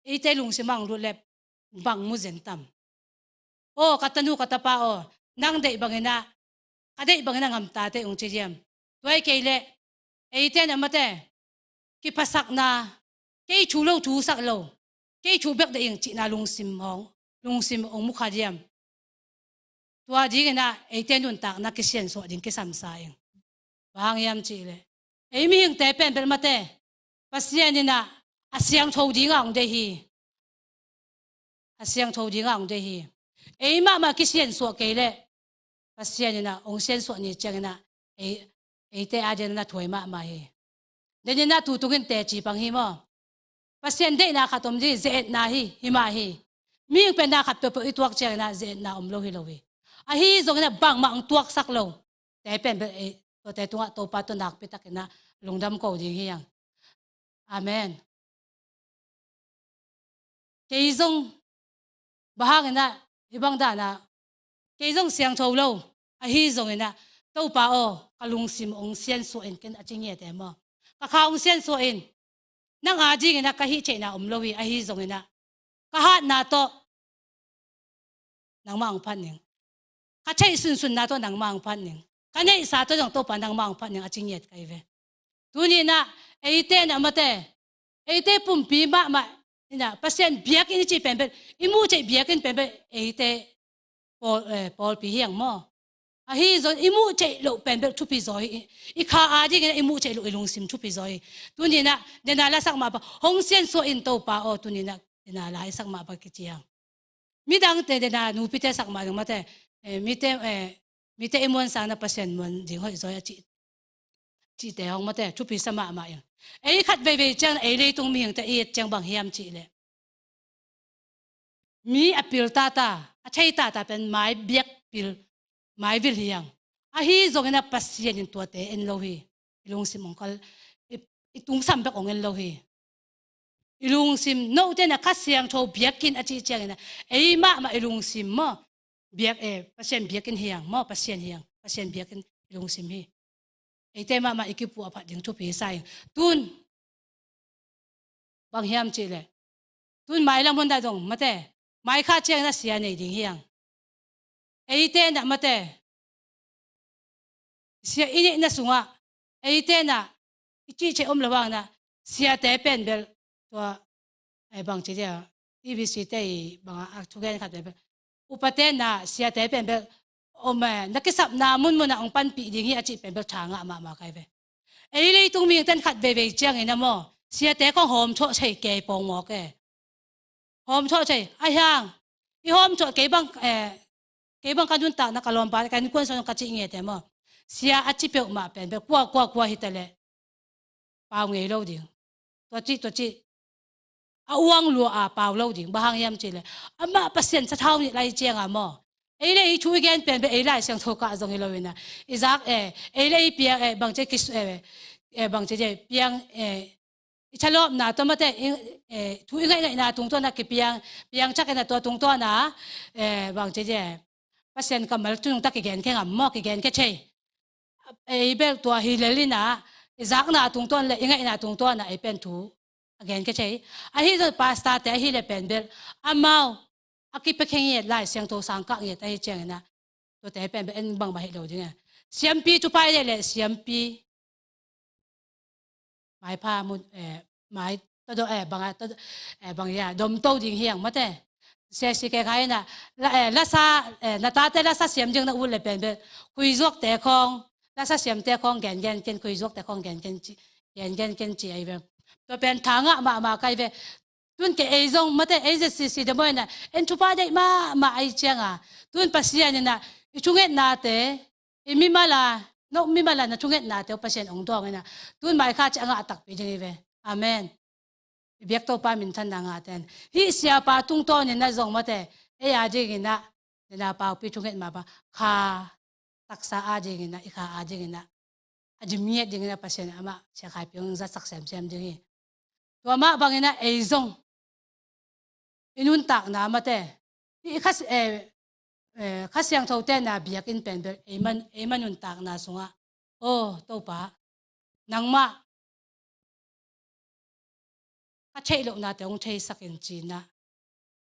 eite lungsim ah hong lut leh bang mu zen tam? Aw, ka tanu ka tapa aw, nang deih bangin a, ka deih bangin a gamta teh, hong ci diam? Tua hi kei leh, eite in a mate, kiphasakna, kei thu lo, thu sak lo, kei thu bek deih ing cihna lungsim hong, lungsim hong mu kha diam? Tua dinginah eite nuntakna kisiansuah ding kisamsa ing. Bang hang hiam cihleh, ei mihingte pen bel mate, Pasian inah a siangtho dingah hong deih hi. A siangtho dingah hong deih hi. Ei mahmah kisiansuah kei leh Pasian inah hong siansuah ni cianginah ei, eite a dianah na thuai mahmah hi. Deninah tutungin teci pang hi maw? Pasian deihna khat om ding, ze-etna hi, hi mah hi. Mihing pen na khat peuhpeuh i tuak cianginah ze-etna om lo hi lo hi. Ahi zonginah bangmah hong tuaksak lo te pen bel ei, tuate tungah Topa tawh nakpitakinah lungdam ko ding hi hang. Amen. Kei zong bang hanginah hih bang danah kei zong siangtho lo, ahi zonginah Topa aw, ka lungsim hong siansuah in ken a ci ngiat e maw? Ka kha hong siansuah in, nang a dinginah ka hih theihna om lo hi, ahi zonginah ka hatna tawh nangmah hong phat ning. Ka theih sunsunna tawh nangmah hong phat ning. Ka neihsa tawh zong Topa nangmah hong phat ning a ci ngiat ka hi ve. Tuninah eite inah mate, eite pumpi mahmah inah Pasian biakinn i cih pen bel, i muh theih biakinn pen bel eite pawl, eh, pawlpi hi hang maw? Ahi zong i muh theih loh pen bel thupi zaw hi. I, i kha a dinginah i muh theih loh i lungsim thupi zaw hi. Tuninah dena la sak mah bang hong siansuah in Topa aw, tuninah dena la i sak mah bang kici hang. Midangte dena nupite sak mah dong mate, eh, mite, eh, mite i muan sangna Pasian muan ding hoih zaw hi a cih, cihte hong mate thupi sa mahmah ing. Ei khat veivei ciang ei leitung mihingte i et ciang bang hiam cihleh, mi a pil tata, a thei tata pen mai biak pil, mai vil hi hang. Ahi zonginah Pasian in tuate en lo hi. I lungsim hong kal, i, i tungsam bek hong en lo hi. I lungsim, note inah Kha Siangtho biakinn a cih cianginah ei mahmah i lungsim maw? Biak, eh, Pasian biakinn hi hang maw? Pasian hi hang, Pasian biakinn i lungsim hi. Eite mahmah i kipuahphat ding thupi sa ing. Tun bang hiam cihleh, tun mailam hun dah zong mate, mai kha cianginah sia nei ding hi hang. Eite inah mate, sia i neihna sungah eite inah i cih ceh om lo hanginah siate pen bel tua, eh, bangci dia, T B C te i bangah a thugen khat pen bel, upate inah siate pen bel om, eh, na kisapna munmunah hong panpih ding hi a cih pen bel tha ngah mahmah ka hi ve. Ei leitung mihingte in khat veivei ciangin a maw, siate khawng hawmthawh thei kei pawng mawk e. Hawmthawh thei a hiang, i hawmthawh kei bang, eh, kei bang ka nuntakna ka lawmpa ka innkuan sung ka cih ngiat e maw? Sia a ci peuhmah pen bel kua kua kua hi ta leh pau ngei lo ding. Tua cih, tua cih. A uang lua a pau lo ding. Bang hang hiam cihleh, amah Pasian sathau nih lai cianga maw, ei le ei thu i gen pen bel ei Lai Siangtho kah zong hi lo inah, i zak, eh, ei le ei piang, eh, bangci kis, eh, eh, bangci piang, eh, i thalawpna tawh mate, i, eh, thu i ngaihngaihna tungtawnah kipiang, piang ciangin a tua tungtawnah, eh, bangci, Pasian kammal thu nungta kigen khe ngam maw, kigen khe thei. Ei bel tua hi lel inah, i zakna tungtawn le i ngaihna tungtawnah ei pen thu a gen khe thei. Ahi zong pastor te ahih leh pen bel amau a kipia khe ngiat, Lai Siangtho sang kah ngiat ahi cianginah, tuate pen bel en bangmah hi lo ding e. Siampi thupha i deih leh siampi maipha mun, eh, mai todo, eh, bang, todo, eh, bang ya, domto ding hiang mate. Sia si ke khai na, la, eh, lasa, eh, na tate lasa siam ding na ut le pen bel, khuizuakte khawng, lasa siamte khawng gengen ken, khuizuakte khawng gengen ci, gengen ken ci ahi ve. Tua pen tha ngah mahmah ka hi ve. Tun ke ei zong mate, ei Z C C de mawina, en thupha deih mahmah ahi cianga, tun Pasian inah i thungetnate, i mimala, no mimala na thungetnate uh Pasian ong dawng inah, tun maikha ci a ngah takpi ding hi ve. Amen. I biak Topa minthanna ngahten, hih siapa tungtawnin na zong mate, ei a dinginah, nina paupi thunget mah bang, kha taksa a dinginah, i kha a dinginah, a dim ngiat dinginah Pasian amah siakhaipi ong zatsak semsem ding hi. Tua mah banginah ei zong i nuntakna mate, i kha, eh, eh, Kha Siangthote na biakinn pen bel ei man, ei man nuntakna sungah, aw Topa, nangmah ka theih lohnate hong theisak in cinah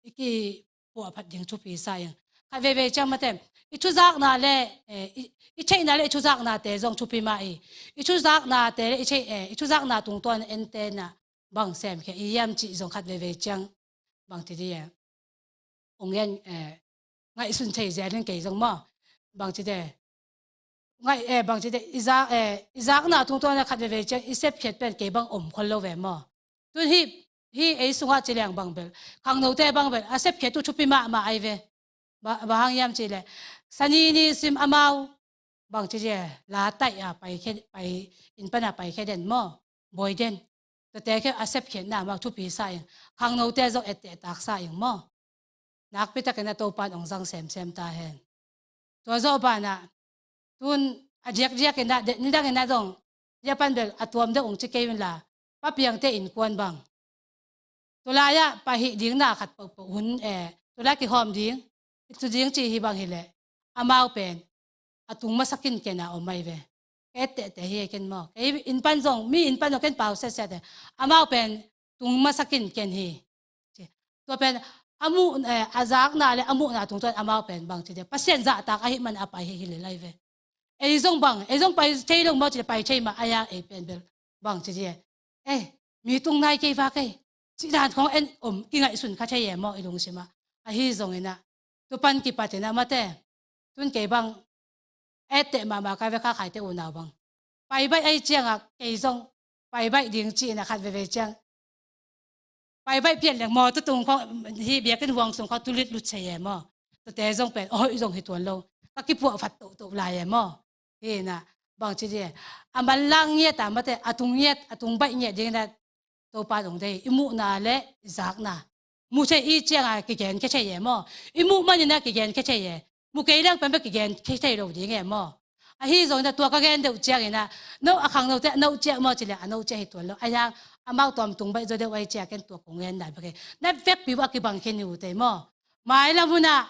i kipuahphat ding thupi sa ing. Khat veivei ciang mate, i thuzakna le, eh, i, i theihna le i thuzaknate zong thupi mah i, i thuzaknate le i theih, eh, i thuzakna tungtawn ente na bang semkhia i hiam cih zong khat veivei ciang bang ti di e. Ong gen, eh, ngaihsun thei zel in kei zong maw. Bangci de, ngaih, eh, bangci de, i zak, eh, i zakna tungtawn a khat veve ciang i sepkhiat pen kei bang om khol lo ve maw. Tun hih, hih ei sungah ci leng bang bel, khangnote bang bel a sepkhiat uh thupi mahmah ai ve. Ba, bang hang hiam cih leh, Sani ni sim amau bangci de, la taih a pai khia, pai, inn pan a pai khia den maw, bawi den. Tuate khia a sepkhiatna maw thupi sa ing. Khangnote zong etteh tak sa ing maw. Nakpi takin a Topan ong zang semsem ta hen. Tua zawh banah, tun a diakdiak in ah, de-, nidang in ah zong, dia pan bel a tuam deuh ong ci kei un la, Pa Piangte innkuan bang. Tulai ah pahih ding na khat pohpoh hun, eh, tulai kihawm ding, tu ding ci hi bang hileh, amau pen a tung masa kinken a om mai ve. Ka etteh teh hi ken maw. Kei inn pan zong, mi inn pan zong ken pau siasia teh. Amau pen tung masa kinken hi. Ci. Tua pen a muh, eh, a zakna le a muhna tungtawn amau pen bangci de, Pasian zahtak ahih man a pai hi, hi le lai ve. Ei zong bang, ei zong pai thei lo maw ci le, pai thei mah a, ei pen bel bangci de. Eh, mi tung nai kei va kei. Cih dan khong en om kingaihsun kha thei e maw i lungsim ah. Ahi zongin ah, tu pan kipat in ah mate, tun kei bang etteh mahmah ka ve, kha Khaite unau bang. Pai baih ai ciang ah kei zong pai baih ding ci in ah khat veve ciang pai baih pian leng maw, tu tung khong, hih biakinn huang sung khong tu litlut thei e maw. Tute zong pen, oi, zong hi tuan lo. Ka kipuah fat tohtoh lai e maw. Hi in ah, bangci de. A manlang ngiat a mate, a tung ngiat, a tung baih ngiat ding in ah, Topa dong de, i muhna le i zakna. Mu thei i ciang a kigen khia thei e maw. I muh man in ah kigen khia thei e. Mu kei leng pen bek kigen khia thei lo ding e maw. Ahi zongin ah tua ka gen deuh ciangin ah, no a khangnote a no ciah maw ci le, a no ciah hi tuan lo. A hiang amau tawm tung baih zaw deuh ai ciah ken tua kong gen nai bek e. Na vekpi uh a kibang khin hi uh tei maw. Mailam hun ah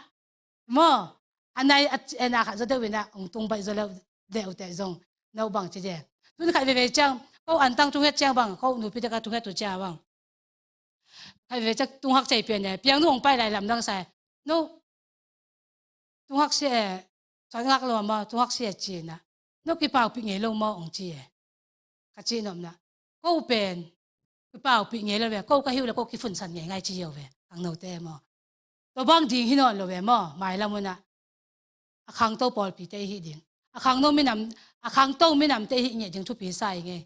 maw, a nai a, a na khat zaw deuh in ah ong tung baih zaw deuh, deuh teh zong, no bangci de. Tun khat veve ciang, ko antang thunget ciang bang, ko nupi te ka thunget uh ciang bang. Khat veve ciang tung hak cei pian e, piang nu ong pai lai lamdang sa e. No, tung hak sia e, suan ngak lo a maw, tung hak sia e ci in ah. No kipaupih ngei lo maw ong ci e. Ka cih nopna. Ko pen kipaupih ngei lo ve, ko ka hi uh le ko kifunsan ngeingai ci hi uh ve, khangnote maw. Tua bang ding hi nawn lo ve maw, mailam hun ah. A khangto pawlpite i hih ding. A khangno minam, a khangto minamte i hih ngiat ding thupi sa i ngei.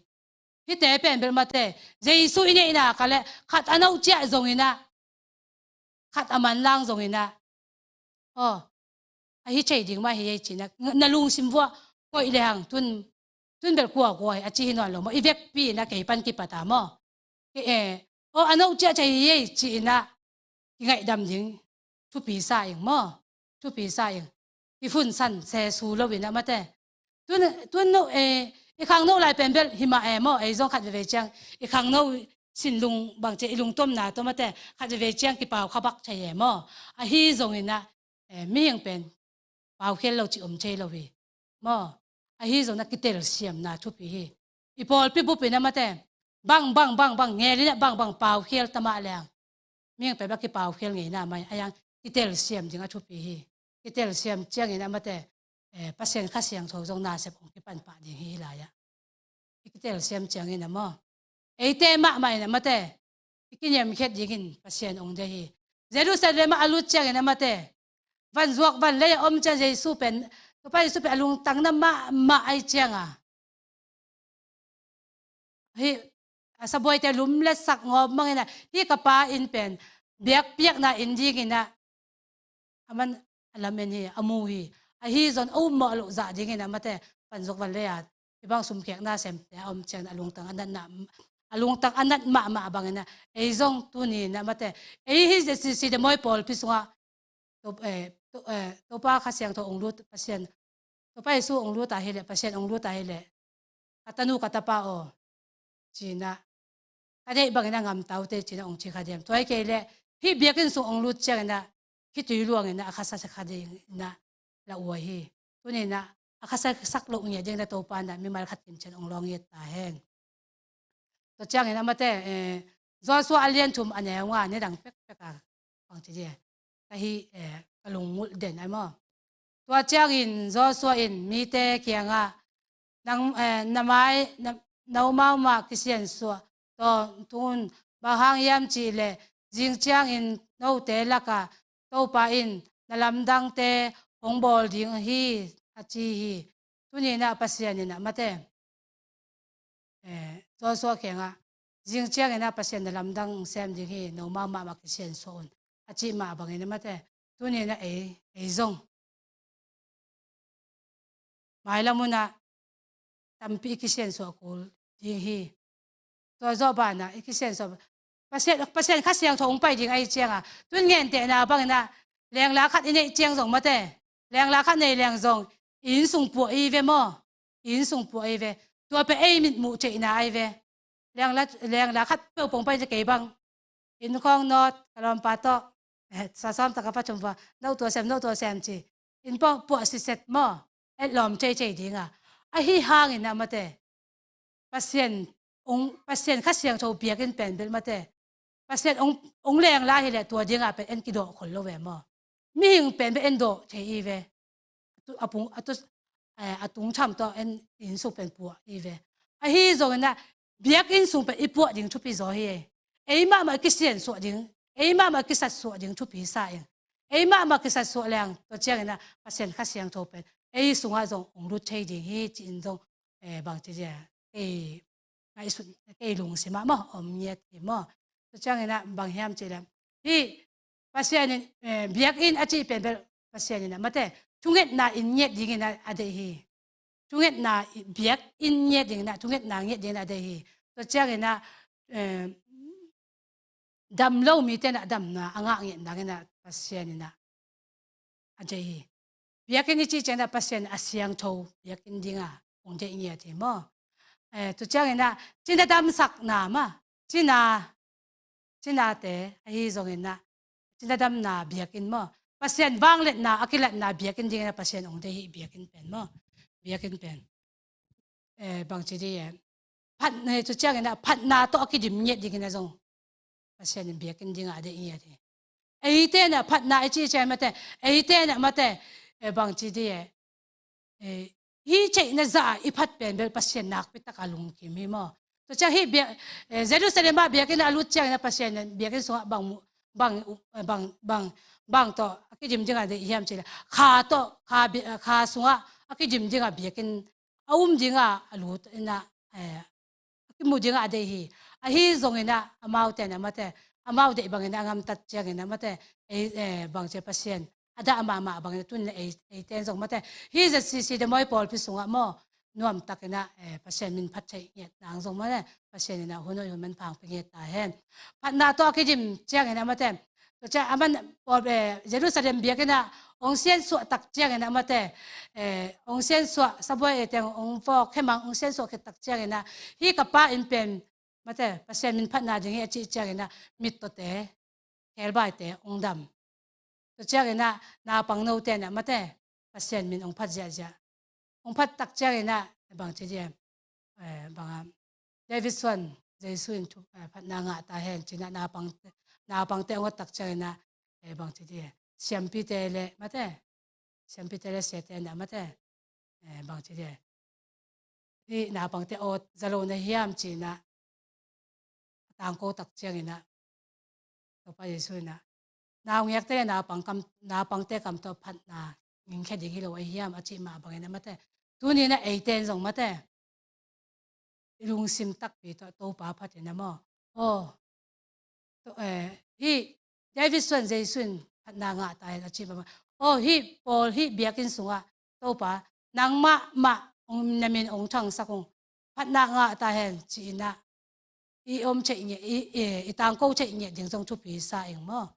Hihte pen bel mate, Jesu i neihna ka le, khat a no ciah zongin ah, khat a manlang zongin ah, aw, a hi thei ding mah hi ei ci in ah, na lungsim vuah koih le hang, tun, tun bel kuakua hi a ci hi nawn lo maw, i vekpi in ah kei pan kipat a maw. Kei, eh, aw, a no ciah thei hi ei ci in ah, kingaihdam ding thupi sa ing maw. Thupi sa ing. Kifunsan sesu lo in ah mate. Tun, tun no, eh, i khangno lai pen bel hi mah e maw, ei zong khat veve ciang i khangno sinlung bang ci, i lungtomna tawh mate, khat veve ciang kipau kha bak thei e maw. Ahi zongin ah, eh, mihing pen paukhial lo ci om thei lo hi maw. Ahi zongin ah kitelsiamna thupi hi. I pawlpi bup in ah mate, bang, bang, bang, bang, ngel in ah bang, bang, paukhial ta mah leng, mihing pen bek kipaukhial ngeina mai, a hiang kitelsiam ding a thupi hi. Kitelsiam ciangin ah mate, eh, Pasian Kha Siangtho zong nasep ong kipan pah ding hi, hi lai ah. I kitelsiam ciangin ah maw. Eite mahmah in ah mate, i kiniamkhiat dingin Pasian ong deih hi. Jerusalem ah a lut ciangin ah mate, vanzuak vanlei a om ciang Jesu pen, Topa Jesu pen a lungtang na mahmah ai ciang a, hih a sabuaite lum le sak ngawp mang in ah, hih ka pa inn pen biakpiakna inn ding in ah, a man a lamen hi, a mu hi. Ahi zong a upmawh loh zah ding in ah mate, vanzuak vanlei a hih bang sumkhekna semte a om ciang a lungtang a natna, a lungtang a nat mahmah bang in ah, ei zong tuni in ah mate, ei hi zia sisi de maw i pawlpi sungah, To, eh, to, eh, Topa Kha Siangtho ong lut, Pasian, Topa Jesu ong lut a hi leh, Pasian ong lut a hi leh, ka tanu ka tapa aw, ci in ah, ka deih bangin a ngam ta uh teh ci in ah ong ci kha diam. Tua hi kei leh, hih biakinn sung ong lut ciangin ah, khitui luangin ah a khasa sak kha ding in ah la uh ahi. Tuni in ah a khasa sak loh ngiat ding in ah Topa in ah mimal khat kim ciang ong lawng ngiat ta hen. Tua ciangin ah mate, eh, Joshua a lian thum a neu nga, nidang pekpek a bang ci dia, ka hih, eh, ka lungngulh den ai maw. Tua ciangin Joshua in mite kiangah, nang, eh, na mai, na, nomau mah kisiansuah tawntung un, bang hang hiam cih leh zing ciangin note lakah Topa in na lamdangte hong bawl ding hi, a ci hi. Tuni-in ah Pasian in ah mate, eh, Joshua kiangah, zing ciangin ah Pasian na lamdang sem ding hi, nomau mahmah kisiansuah un, a cih mah bangin ah mate, tuni-in ah ei, ei zong mailam un ah tampi i kisiansuah kul ding hi. Tua zawh banah i kisiansuah, Pasian, Pasian Kha Siangtho hong pai ding ahih ciangah, tun gentehna bangin ah lengla khat i neih ciang zong mate, lengla khat nei leng zong i inn sung puah i ve maw? I inn sung puah i ve. Tua pen ei mitmuh ceihna ahi ve. Lengla, lengla khat peuh pong pai ci kei bang, inn khawng nawt, ka lawmpa tawh, eh, sa sawm tak a pathum vua, no tua sem, no tua sem ci, inn pong puah siset maw? Etlawm ceicei ding a. Ahi hangin ah mate, Pasian hong, Pasian Kha Siangtho biakinn pen bel mate, Pasian hong, hong lengla hileh tua dingah pen en kidawh khol lo ve maw? Mihing pen bel en dawh thei i ve. A tu, a pung, a tu, eh, a tung tham tawh en inn sung pen puah i ve. Ahi zongin ah biakinn sung pen i puah ding thupi zaw hi. Ei mahmah kisiansuah ding, ei mahmah kisatsuah ding thupi sa ing. Ei mahmah kisatsuah leng tua ciangin ah Pasian Kha Siangtho pen ei sungah zong hong lut thei ding hi, ci-in zong, eh, bangci dia, kei ngaihsut, kei lungsimah maw, om ngiat hi maw? Tua ciangin ah bang hiam cih leh, hih Pasian in, eh, biakinn a cih pen bel Pasian in ah mate, thungetna inn ngiat dingin ah a deih hi. Thungetna i-, biakinn ngiat dingin ah, thungetna ngiat dingin ah a deih hi. Tua ciangin ah, eh, dam lo mite in ah damna a ngah ngiat dingin ah Pasian in ah a deih hi. Biakinn i cih ciangin ah Pasian a siangtho biakinn dingah hong deih ngiat hi maw? Eh, tua ciangin ah cina damsakna maw, cina, cinate ahi zongin ah cina damna biakinn maw? Pasian vangliatna a kilatna biakinn dingin ah Pasian hong deih hi, biakinn pen maw? Biakinn pen, eh, bangci dih, eh, phat, eh, tua ciangin ah phatna tawh a kidim ngiat dingin ah zong Pasian in biakinn dingah a deih ngiat hi. Eite in ah phatna i cih ciang mate, eite in ah mate, eh, bangci dih, eh, eh, hih theihna zah i phat pen bel Pasian nakpi takah lungkim hi maw? Tua ciang hih biak, eh, Jerusalem ah biakinn a lut ciangin ah Pasian in biakinn sungah bang, bang, bang, bang, bang tawh a kidim dingah deih hiam cih leh, kha tawh, kha bi-, kha sungah a kidim dingah biakinn a um dingah a lut in ah, eh, a kimu dingah a deih hi. Ahi zongin ah amaute in ah mate, amau deih bangin ah a gamtat ciangin ah mate, ei, eh, bangci Pasian a dah mahmah bangin ah tun in ah ei, eite in zong mate, hih Z C C Damawi pawlpi sungah maw, nuamtakin ah, eh, Pasian min phat theih ngiat nang zong mate, Pasian in ah hun hoih hun manpha hong pia ngiat ta hen. Phatna tawh a kidim ciangin ah mate, tua ciang aman pawl, eh, Jerusalem biakinn ah hong siansuah tak ciangin ah mate, eh, hong siansuah, sabuai ei teng hong vawk, khemang hong siansuah khit tak ciangin ah, hih ka pa inn pen mate, Pasian min phatna ding hi a cih ciangin ah mittawte, khebaite hong dam. Tua ciangin ah naupang note in ah mate, Pasian min hong phat ziahziah. Hong phat tak ciangin ah bangci dih, eh, bang a, David suan Jesu in thu, eh, phatna ngah ta hen, ci-in ah naupang, naupangte hong ot tak ciangin ah, eh, bangci dih, siampite le mate, siampite le siate in ah mate, eh, bangci dih, hih naupangte aw za lo na hiam, ci-in ah a tangko tak ciangin ah Topa Jesu in ah, naungekte le naupang kam, naupangte kam tawh phatna ngingkhia ding hi lo ahi hiam, a cih mah bangin ah mate, tuni in ah eite in zong mate, i lungsim takpi tawh Topa phat in ah maw, aw, to, eh, hih David suan Jesu in phatna ngah ta hen a cih mah bang, aw, hih pawl, hih biakinn sungah Topa, nangmah mah hong, na min hong thangsak ung, phatna ngah ta hen, ci-in ah i om theih ngiat, i, i, i tangko theih ngiat ding zong thupi sa ing maw?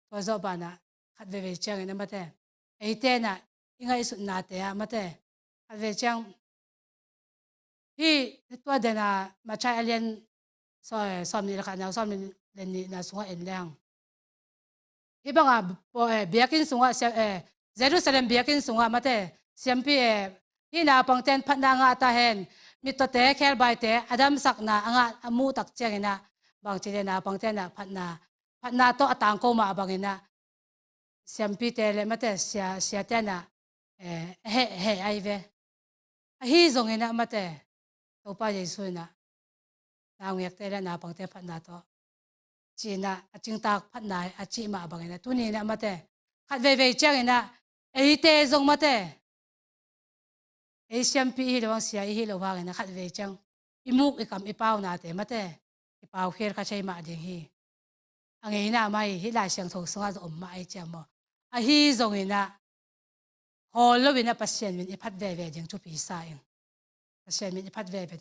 Tua zawh banah khat veivei ciangin ah mate, eite in ah i ngaihsutnate ah mate, khat vei ciang, hih tua dena Matthai a lian saw-, sawmnih le khatna, sawmnih le nihna sungah en leng, hih banga paw, eh, biakinn sungah sia-, eh, Jerusalem biakinn sungah mate, siampi, eh, hih naupangte in phatna ngah ta hen, mittawte, khebaite a damsakna a ngah, a muh tak ciangin ah, bangci dih, naupangte in ah phatna, phatna tawh a tangko mah bangin ah siampite le mate, sia, siate in ah, eh, heh, heh ahi ve. Ahi zongin ah mate, Topa Jesu in ah naungekte le naupangte phatna tawh, ci-in ah a cingtak phatna a cih mah bangin ah tuni in ah mate, khat veivei cianginah eite zong mate, ei siampi i hi lo hang, sia i hi lo hanginah khat vei ciang i muk i kam i paunate mate, i paukhial kha thei mah ding hi. A ngeina mah hi, hih Lai Siangtho sungah zong om mah ei ciang maw? Ahi zonginah khawl loinah Pasian min i phat veve ding thupi sa ing. Pasian min i phat veve,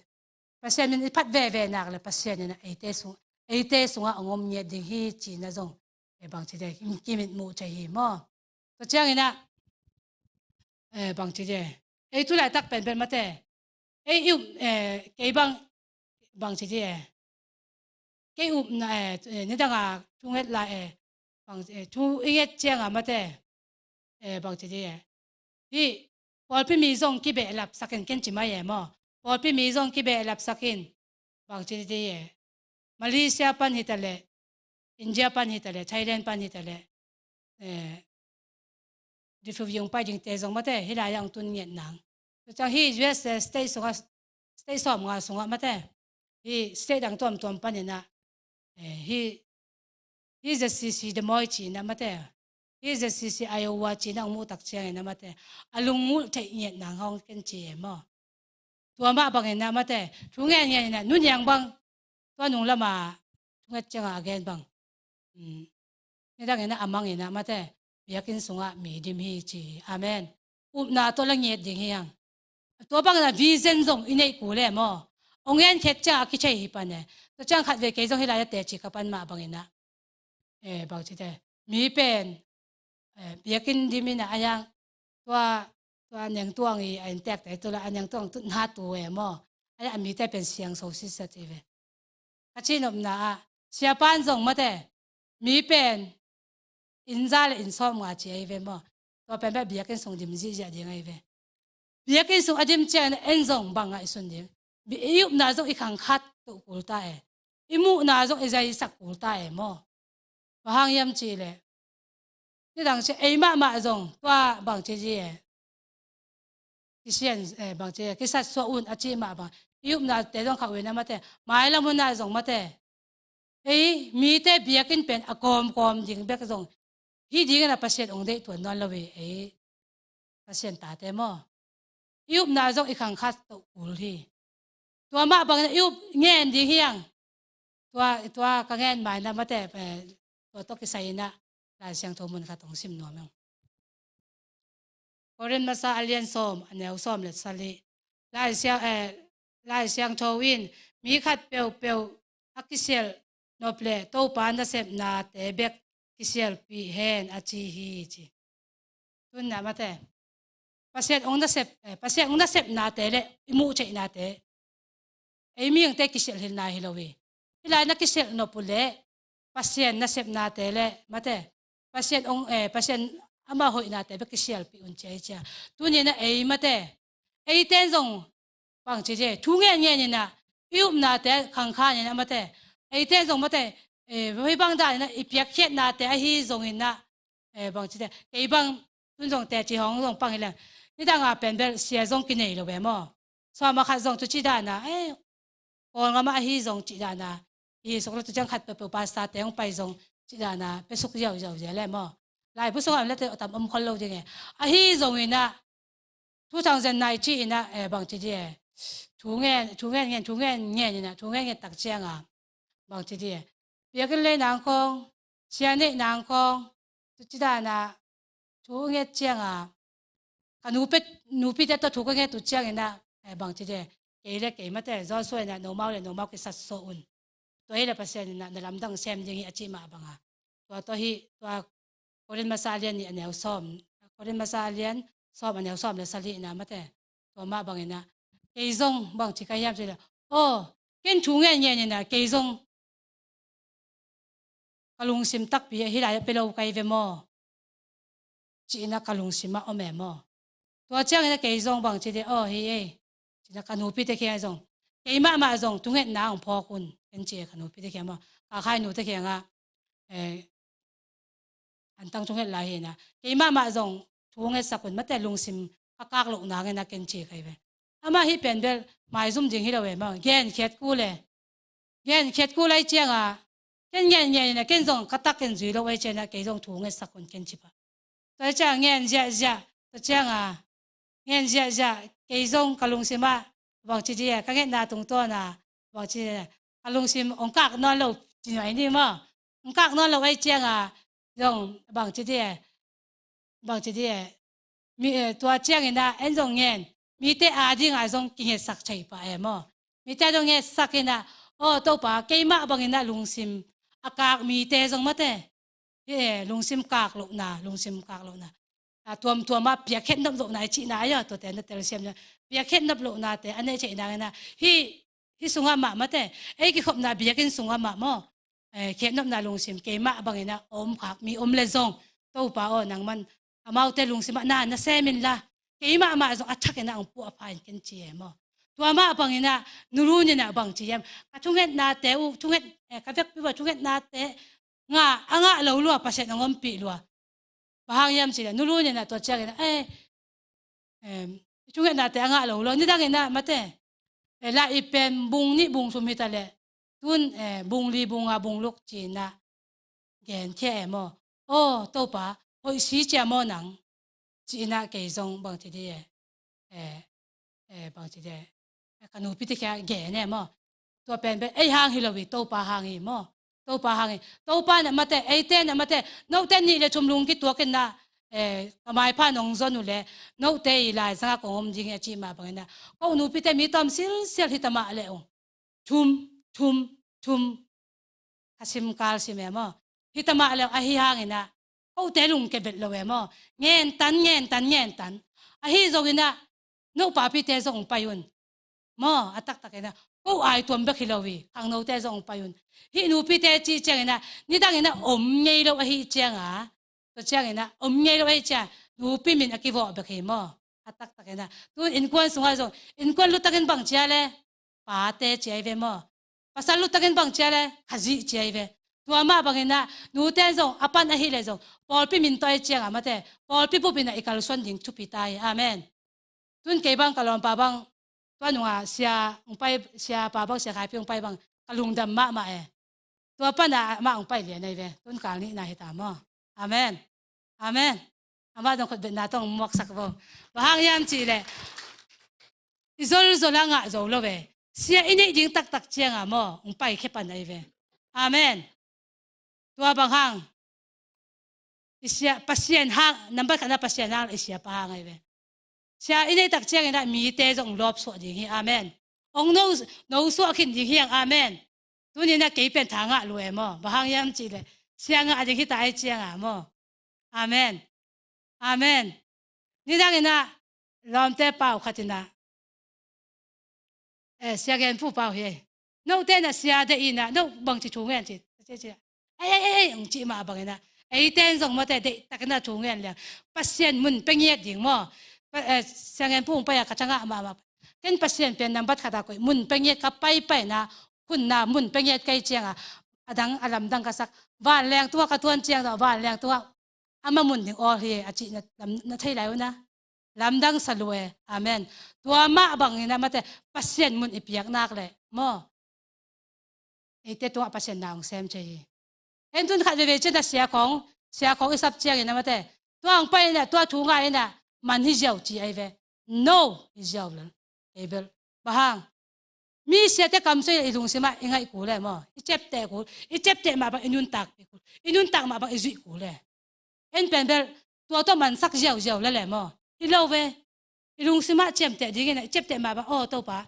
Pasian min i phat veve nak le Pasian inah eite sung, eite sungah a ngom ngiat ding hi cinah zong e bangci de kimitmuh thei hi maw? Tua cianginah e bangci de, ei tu laitak penpen mate, ei i um e kei bang bangci de, kei upna e nidanga thunget lai e bang e thu i nget cianga mate e bangci de, hih pawlpi mi zong kibehlapsakin ken ci mai e maw? Pawlpi mi zong kibehlapsakin bangci de e, Malaysia pan hitaleh, India pan hitaleh, Thailand pan hitaleh, eh, refugees pai dingte zong mate hih lai-ah hong tun ngiat nang. Tua ciang hih U S A state sungah, state sawmnga sungah mate hih state dang tuamtuam paninah eh, hih, hih Z C C Des Moines cinah mate, hih Z C C Iowa cinah hong muhtak cianginah mate a lungngulh theih ngiat nang hong ken ci e maw? Tua mah banginah mate thu ngen ngeninah nuniang bang tua nung lama thunget cianga a gen bang, um, nidangin a manginah mate biakinn sungah mi dim hi ci hi. Amen. Upna tawh la ngiat ding hi hang. Tua bangin a vision zong i neih kul e maw? Ong en khet ciang a kithei hi pan e. Tua ciang khat ve kei zong hih lai a teci ka pan mah banginah e bangci te, mi pen e biakinn dimin a ayang tua, tua nengtuang i a intekte tula a nengtuang tutna tu e maw? Ayang a mite pen siangso sitsa ci ve. Ka cihnopna ah siapan zong mate mi pen inn za le inn sawmnga ci ahi ve maw? Tua pen beh biakinn sung dim zihziah ding ahi ve. Biakinn sung a dim ciangin en zong bang ngaihsun ding? I upna zong i khangkhat toh kul ta e. I muhna zong i zaisak kul ta e maw? Bang hang hiam cihleh nidang ci ei mahmah zong tua bangci zi e kisian, eh, bangci kisatsuah un a cih mah bang i upnate zong khauh in a mate, mailam hunah zong mate ei mite biakinn pen a kawmkawm ding bek zong hi dingin a Pasian ong deih tuan nawn lo hi ei Pasian tate maw? I upna zong i khangkhat toh kul hi. Tua mah bangin i up ngen ding hi hang. Tua, tua ka ngen maina mate, eh, tua tawh kisai inah Lai Siangtho mun khat hong sim nuam ing. Korin masa a lian sawm a neu sawm le sali. Lai Siang, eh, Lai Siangtho in mi khat peuhpeuh a kisialh nop le Topa nasepnate bek kisialhpih hen a ci hi ci. Tunna mate Pasian ong nasep, eh, Pasian ong nasepnate le i muh theihnate ei mihingte kisialh hilna hi lo hi. Hih lai na kisialh nop uh le Pasian nasepnate le mate Pasian ong, eh, Pasian ama hoihnate bek kisialhpih un ci ahi cia. Tuninah ei mate eite zong bangci de thu ngen ngeninah i upnate khangkhaninah mate eite zong mate, eh, hih bang daninah i piakkhiatnate ahi zonginah, eh, bangci de kei bang tun zong teci hong zong pang hileng nidanga pen bel sia zong kinei lo ve maw? Sawma khat zong tuci dana eh Kawlngamah ahi zong cih dana hi suk lo tuciang khat peuhpeuh pastor te hong pai zong cih dana pe suk ziauziau zia le maw? Laibu sungah om lete tam om khol lo ding e. Ahi zonginah thu thang zen nai ci inah, eh, bangci di e thu ngen, thu ngen ngen, thu ngen ngen inah thu ngen ngen tak cianga bangci di e biakinn lei nangkong, sia neih nangkong, tuci dana thu nget cianga ka nupi, nupite tawh thu ka nget uh cianginah, eh, bangci di e kei le kei mate Joshua inah nomau le nomau kisatsuah un. Tua hi le Pasian inah na lamdang sem ding hi a cih mah banga. Tua tawh hi tua Korin masa a lian nih a neu sawm, Korin masa a lian sawm a neu sawm le sali inah mate tua mah banginah kei zong bangci ka hiam ci le aw ken thu ngen ngeninah kei zong ka lungsim takpi a hih lai-ah pe lo kai ve maw? Cihnah ka lungsimah om e maw? Tua cianginah kei zong bangci de aw hi ei. Cihnah ka nupite kiangah zong kei mahmah zong thungetna hong phawk un ken ci e ka nupite kiangah maw? Ka khai nute kiangah, eh, antang thunget lai hinah kei mahmah zong thu ngetsak un mate lungsim ka kak loh nanginah ken ci kai ve. Amah hih pen bel maizum ding hi lo e maw? Genkhiat kul e. Genkhiat kul ai cianga ken ngen ngeninah ken zong ka takin zui lo ai cianah kei zong thu ngetsak un ken ci pah. Tua ciang ngen ziahziah, tua cianga ngen ziahziah, kei zong ka lungsimah bangci dih e, ka ngetna tungtawna bangci dih e, ka lungsim hong kak nawn lo ci nuai ni maw. Hong kak nawn lo ei cianga zong bangci dih e, bangci dih e, mi, eh, tua ciangin ah en zong ngen, mite adingah zong kingetsak thei pah e maw. Mite zong ngetsak inah, aw Topa, keimah bangin ah lungsim a kak mite zong mate, hi e, lungsim kak lohna, lungsim kak lohna, a tuamtuamah piakkhiat nop lohna i cihna ahi a, tuate na telsiam na, piakkhiat nop lohnate a neih theih nangin ah, hih, hih sungah mah mate, ei kikhopna biakinn sungah mah maw, eh, khiatnopna lungsim keimah bangin ah a om khak mi om le zong, Topa aw, nangman amaute lungsimah na, na sem inla, keimah mah zong a thakin ah hong puah pha in ken ci e maw. Tua mah bangin ah nulun inah bangci hiam, ka thungetnate uh, thunget, eh, ka vekpi uh a thungetnate ngah, a ngah lo lua, Pasian hong ompih lua. Bang hang hiam cih leh nulun inah tua ciangin ah, eh, em, i thungetnate a ngah lo lua, nidang inah mate, eh, la i pen bung nih bung thum hi ta leh, tun, eh, bung li bung nga bung luk ci inah genkhia e maw. Aw Topa, hoih si cia maw nang, ci inah kei zong bangci dih e, eh, eh, bangci dih e, ka nupite kiang gen e maw. Tua pen pen ei hang hi lo hi, Topa hang hi maw. Topa hang hi. Topa na mate, eite na mate, note nih le thum lungkituak inah, eh, ka maipha nong zon uh le, note i laizangah kong om ding hi a cih mah bangin ah, ko nupite mi tawm silsial hi ta mah le ung, thum, thum, thum, ka simkal sim e maw. Hi ta mah le ung, ahi hangin ah kote lungke vet lo e maw. Ngentan, ngentan, ngentan. Ahi zongin ah, no papite zong pai un maw, a taktak inah, ko ai tuam bek hi lo hi, khangnote zong pai un. Hih nupite cih ciangin ah, nidang inah om ngei lo ahi cianga, tua ciangin ah om ngei lo ahi cianga, nupi min a kivawh bek hi maw. A taktak inah, tun innkuan sungah zong, innkuan lutakin bang cia le, pate cia hi ve maw. Pasal lutakin bang cia le, khazih cia hi ve. Tua mah bangin ah, nute zong a pan ahi le zong, pawlpi min tawh ahi cianga mate, pawlpi bup inah i kalsuan ding thupi ta hi. Amen. Tun kei bang ka lawmpa bang, tua nungah sia hong pai, siapa bang, sia Khaipi hong pai bang, ka lungdam mahmah e. Tua panah amah hong pai lian ahi ve. Tun kal nihna hi ta maw. Amen. Amen. Amah dong khutbetna tawh hong muaksak vo. Bang hang hiam cih leh, i zolzol a ngah zo lo ve. Sia i neih ding taktak cianga maw, hong pai khia pan ahi ve. Amen. Tua bang hang, i sia, Pasian hang, nambat khatna Pasian hang, i siapa hang ahi ve. Sia i neih tak ciangin ah mite zong lawp suah ding hi. Amen. Hong no, no suah khin ding hi ang. Amen. Tuni inah kei pen tha ngah lua e maw. Bang hang hiam cih leh, sia ngah ding hi ta ahi cianga maw. Amen. Amen. Nidang inah lawmte pau khat inah, eh, sia gen pu pau hi. Note na sia deih inah, no bangci thu ngen ci. Ei, ei, ei, ei, hong cih mah bang inah, eite in zong mate deihtak inah thu ngen liang. Pasian mun pia ngiat ding maw. Pa, eh, sia gen pu hong pai a ka tha ngah mahmah. Ken Pasian pen nambat khat a koih, mun pia ngiat ka paipai inah, hun na mun pia ngiat ka hih cianga, a dang, a lamdang ka sak. Vanleng tungah ka tuan ciang zong, vanleng tungah ama mun ding awl hi a cih na, lam, na thei lai uh na. Lamdang sa lua e. Amen. Tua mah bangin ah mate, Pasian mun i piak nak leh maw, eite tungah Pasian na hong sem thei hi. En tun khat veve ciang a sia khawng, sia khawng i sap ciangin ah mate, tua hong pai inah, tua thu ngah inah, man hi ziau ci ahi ve. No, hi ziau lel. Ei bel. Bang hang? Mi siate kamsui i lungsimah i ngaih kul e maw. I ciapteh kul. I ciapteh mah bang i nuntakpih kul. I nuntak mah bang i zuih kul e. En pen bel, tua tawh mansak ziauziau lel e maw. Hi lo ve. I lungsimah ciamteh dingin ah, i ciapteh mah bang, aw Topa,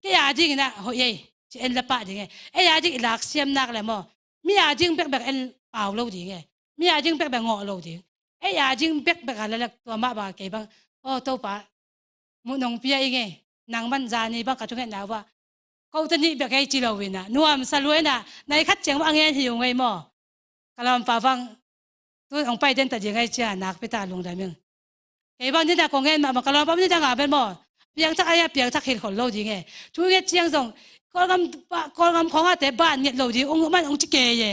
kei a dingin ah hoih ei, ci en la pah ding e. Ei a ding i laksiam nak le maw, mi a ding bekbek en pau lo ding e. Mi a ding bekbek ngawh lo ding. Ei a ding bekbek a la lek, tua mah bang a kei bang, aw Topa, muh nong pia ing e, nangman zani bang ka thungetna uh ah, ko ta nih bek ei ci lo inah, nuamsa lua inah, nai khat ciang mah a ngen hi ung ei maw. Ka lawmpa bang, tun hong pai den ta ding ei cia, nakpi ta lungdam ing. Kei bang nidang kong ngen mahmah, ka lawmpa bang nidang a bel maw, piangthak ai a piangthak hilh khol lo ding e. Thu nget ciang zong, Kawlgam, Kawlgam khawng ahte ban nget lo ding, ung man hong ci kei e.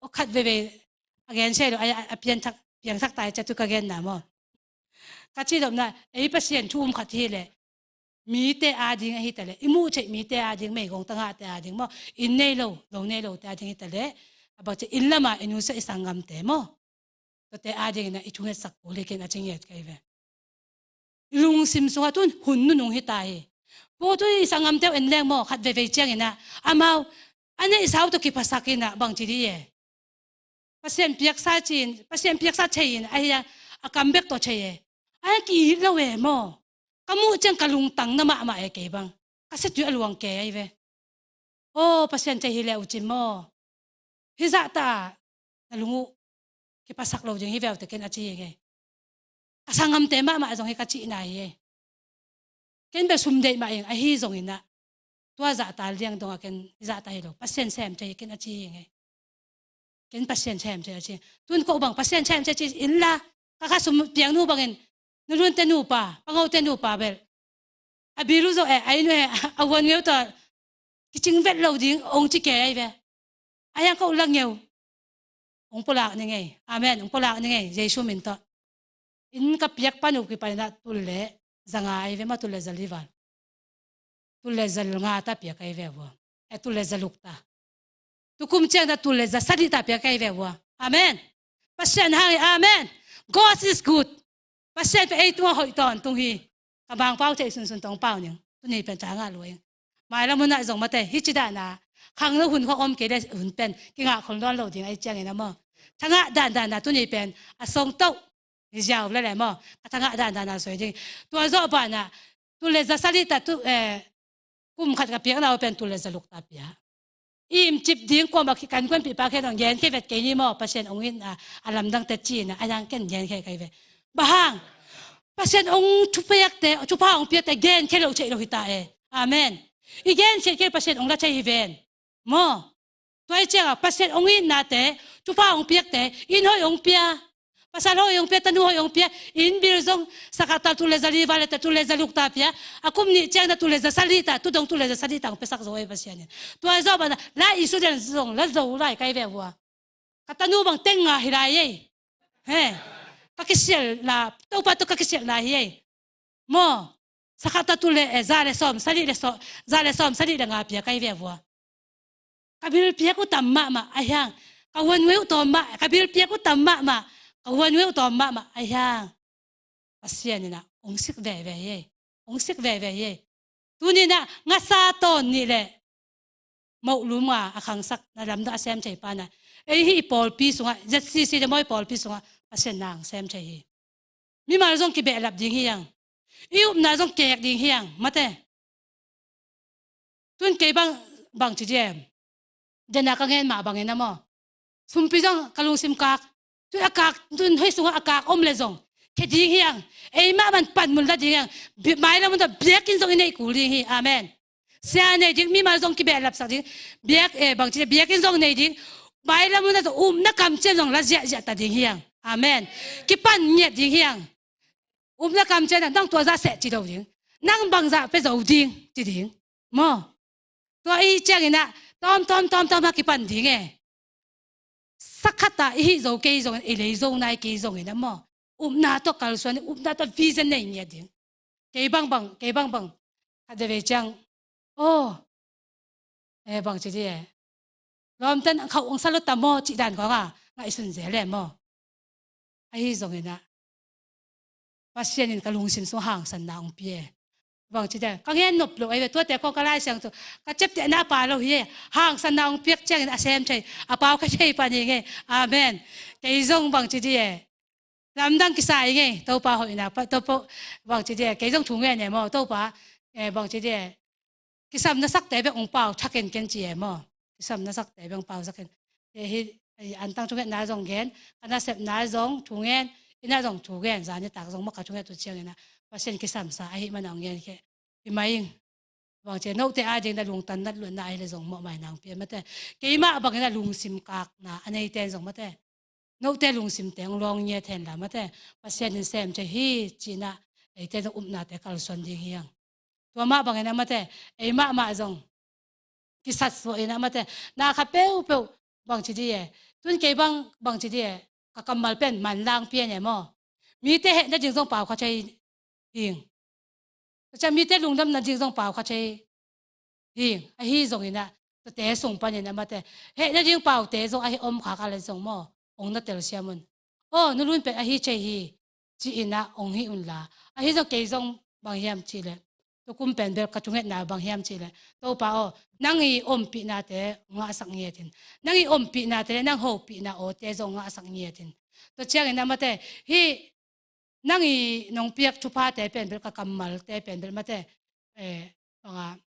Aw khat veve, a gen sia lo, a, a, a piangthak, piangthak ta ei cia tu ka genna maw. Ka cih dopna, ei Pasian thu um khat hi leh, mite a ding ahi ta leh, i muh theih mite a ding, meigong tangahte a ding maw, inn nei lo, lo nei lote a ding hi ta leh, a bang ci inn lama i nusia i sanggamte maw. tuate adingin ah i thungetsak kul hi ken a ci ngiat ka hi ve. I lungsim sungah tun hun nunung hi ta hi. Pu, tu i sanggamte uh en leng maw, khat veivei ciangin ah amau a neihsa uh tawh kiphasak in ah bangci dih e. Pasian piaksa ci-in, Pasian piaksa thei in, ahi a, a kam bek tawh thei e. Ahi a, ki-it lo e maw. Ka muh ciang ka lungtang na mahmah e kei bang. Ka siatui a luang kei ahi ve. Aw, Pasian thei hi le uh cin maw. Hih zahta na lung uh kiphasak lo ding hi ve uh te ken a ci hi ngei. Ka sanggamte mahmah zong hi ka cihna hi ei. Ken bel sum deih mah ing ahi zongin ah, tua zahta liang dongah ken hih zahta hi lo, Pasian sem thei hi ken a ci hi ngei. Ken Pasian sem thei a ci. Tun ko bang Pasian sem thei ci inla, ka kha sum piang nu bangin, nu lunte nupa, pangote nupa bel a bilu zo e, a inn e, a huan ngeu tawh kicing vet lo ding ong ci ke ahi ve. A hiang ko la ngeu. Ong pulak ni ngei. Amen. Ong pulak ni ngei. Jesu min tawh. In ka piak pan uh kipan inah tul le za nga ahi ve maw, tul le za li val. Tul le za nga ta piak ahi ve vua. E tul le za luk ta. Tukum ciang ta tul le za sali ta piak ahi ve vua. Amen. Pasian hang hi, amen. God is good. Pasian pe ei tungah hoih tawntung hi. Ka bang pau thei sunsun tong pau ning. Tuni pen ta ngah luai. Mailam hunah zong mate, hih ci dana, khangno hun khong om kei le hun pen, kingah khol nawn lo ding ahi ciangin a maw. Thangah dandana tuni pen, a song toh, hi ziau le le maw. Ka thangah dandana soi ding. Tua zawh banah, tul le za sali ta tu, eh, kum khat ka piakna uh pen tul le za luk ta pia. Im cip ding kuamah khi kan kuanpih pa khen hong gen khe vet kei ni maw, Pasian hong in a, a lamdang te ci-in a, a yang ken gen khe kai ve. Bang hang? Pasian hong thupiakte, thupha hong piakte gen khe lo thei lo hi ta e. Amen. I gen khe kei Pasian hong la thei hi ven. Maw? Tua hi ciangah Pasian hong itnate, thupha hong piakte, inn hoih hong pia. Pasal hoih hong pia, tanu hoih hong pia, inn bil zong sakata tul le za li vale ta tul le za luk ta pia, a kum nih ciang ta tul le za sali ta, tu dong tul le za sali ta hong piasak zo ei Pasian in. Tua zawh banah, lai Israel zong la zo lai kai ve vua. Ka tanu bang teng nga hi lai ei. He. Ka kisial la, Topa tu ka kisial la hi ei. Maw, sakata tul le, eh, za le sawm, sali le sawm, za le sawm, sali le nga pia kai ve vua. Ka bil piak uh tam mahmah, a hiang. Ka huan ngei uh tawm mah, ka bil piak uh tam mahmah, ka huan ngei uh tawm mahmah, a hiang. Pasian inah, hong sik veve hi ei. Hong sik veve hi ei. Tuni inah, ngasa tawn nih le moh lum nga a khangsak na lamdang a sem thei pana. Ei hih i pawlpi sungah, Z C C le maw i pawlpi sungah, Pasian nang sem thei hi. Mimal zong kibehlap ding hi ang. I upna zong kek ding hi ang, mate. Tun kei bang, bang ci diem. Dena ka ngen mah bangin a maw. Sumpi zong ka lungsim kak. Tun a kak, tun hoi sungah a kak om le zong. Khe ding hi ang. Ei mah man pan mun la ding hi ang. Bi-, mailam mun ta biakinn zong i neih kul ding hi. Amen. Sia nei ding, mimal zong kibehlapsak ding. Biak, eh, bang ci diem, biakinn zong nei ding. Mailam mun ta zong upna kamciam zong la ziahziah ta ding hi ang. Amen. Kipan ngiat ding hi ang. Upna kamciam nang tua zah seh ci lo ding. Nang bang zah pe zo ding, ci ding. Maw. Tua i ciangin ah, tawm, tawm, tawm, tawm, ha kipan ding e. Sakhat ah, i hih zo kei zongin, i lei zo nai kei zongin ah maw. Upna tawh kalsuan, upna tawh vision nei ngiat ding. Kei bang bang, kei bang bang. Khat veve ciang. Oh. Eh, bang ci di e. Lawmten ang khauh ang sa lo ta maw, cih dan khawng a, ngaihsun zel e maw. Ahi zongin ah. Pasian in ka lungsim sung hangsanna hong pia e. Bang ci di e. Ka ngen nop lo, ahi ve, tuate khawng ka Lai Siangtho. Ka ciaptehna a pha lo hi e. Hangsanna hong piak ciangin a sem thei. A pau ka thei pan hi nge. Amen. Kei zong bang ci di e. Lamdang kisa hi nge. Topa hoihna, pa, Topa, bang ci di e. Kei zong thu ngen e maw. Topa, eh, bang ci di e. Kisam na sakte bek hong pau tha kenken ci e maw. Kisam na sakte bek hong pau sak ken. Te hi, ei, antang thungetna zong gen, ka nasepna zong thungen, ina zong thugen, zanitak zong maw ka thunget uh ciangin ah, Pasian kisamsa ahih mana hong gen khe. Hi mai ing. Bang ci e, note ading na lungtang natluatna ahi le zong mawhmai nang pia mate. Keimah bangin a lungsim kakna a neite in zong mate. Note lungsimte hong lawng ngiat hen la mate. Pasian in sem thei hi, ci-in ah, eite zong upnate kalsuan ding hi ang. Tua mah bangin a mate, ei mahmah zong. Kisat suah in a mate, na kha peuhpeuh bang ci di e. Tun kei bang, bang ci di e. Ka kammal pen manlang pian e maw. Mite heh nading zong pau kha thei hing. Tua ciang mite lungdam nading zong pau kha thei hing. Ahi zongin ah, tuate sung panin a mate. Heh nading paute zong ahi om khak a le zong maw. Ong na telsiam un. "Aw, nulun pen ahi thei hi," ci-in ah hong hih unla. Ahi zong kei zong bang hiam cih leh, tukum pen bel ka thungetna bang hiam cih leh, "Topa aw, nang i ompihnate ngahsak ngiat in, nang i ompihnate le nang hopihna awte zong ngahsak ngiat in." Tua ciangin ah mate, hih nang i nong piak thuphate pen bel, ka kammalte pen bel mate, eh, banga,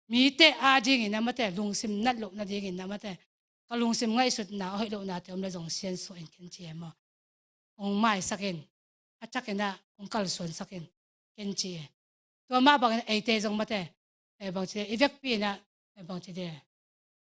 mite adingin ah mate, lungsim nat loh nadingin ah mate, ka lungsim ngaihsutna a hoih lohnate om le zong siansuah in ken ci e maw. Hong maisak in, a thakin ah hong kalsuansak in ken ci e. Tua mah bangin eite zong mate, eh, bangci de, i vekpi in ah, eh, bangci de,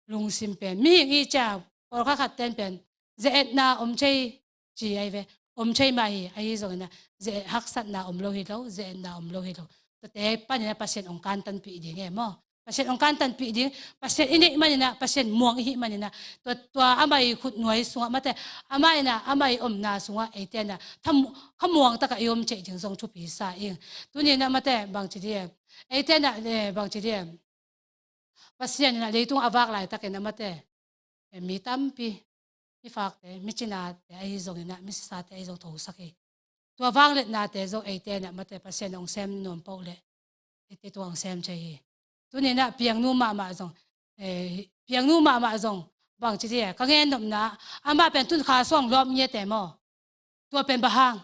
lungsim pen, mihing i cia, pawlkhat khat ten pen ze-etna om thei ci ahi ve. Om thei mah hi, ahi zongin ah ze-et, haksatna om lo hi lo, ze-etna om lo hi lo. Tuate panin ah Pasian hong kantanpih ding e maw. Pasian hong kantanpih ding, Pasian i neih manin ah, Pasian muang i hih manin ah, tua, tua amah i khutnuai sungah mate, amah in ah, amah i omna sungah eite in ah, tham-, khamuang takah i om theih ding zong thupi sa ing. Tuni in ah mate, bangci di e, eite in ah, eh, bangci di e, Pasian in ah leitung a vak laitakin ah mate, eh, mi tampi, mi fakte, mi cinate ahi zongin ah, mi sisate ahi zong thosak hi. Tua vangliatnate zong eite in ah mate, Pasian hong sem nuam pah leh, eite tua hong sem thei hi. Tuni in ah piangnu mahmah zong, eh, piangnu mahmah zong, bangci di e, ka gen nopna, amah pen tun kha sawm lawp ngiat e maw. Tua pen bang hang?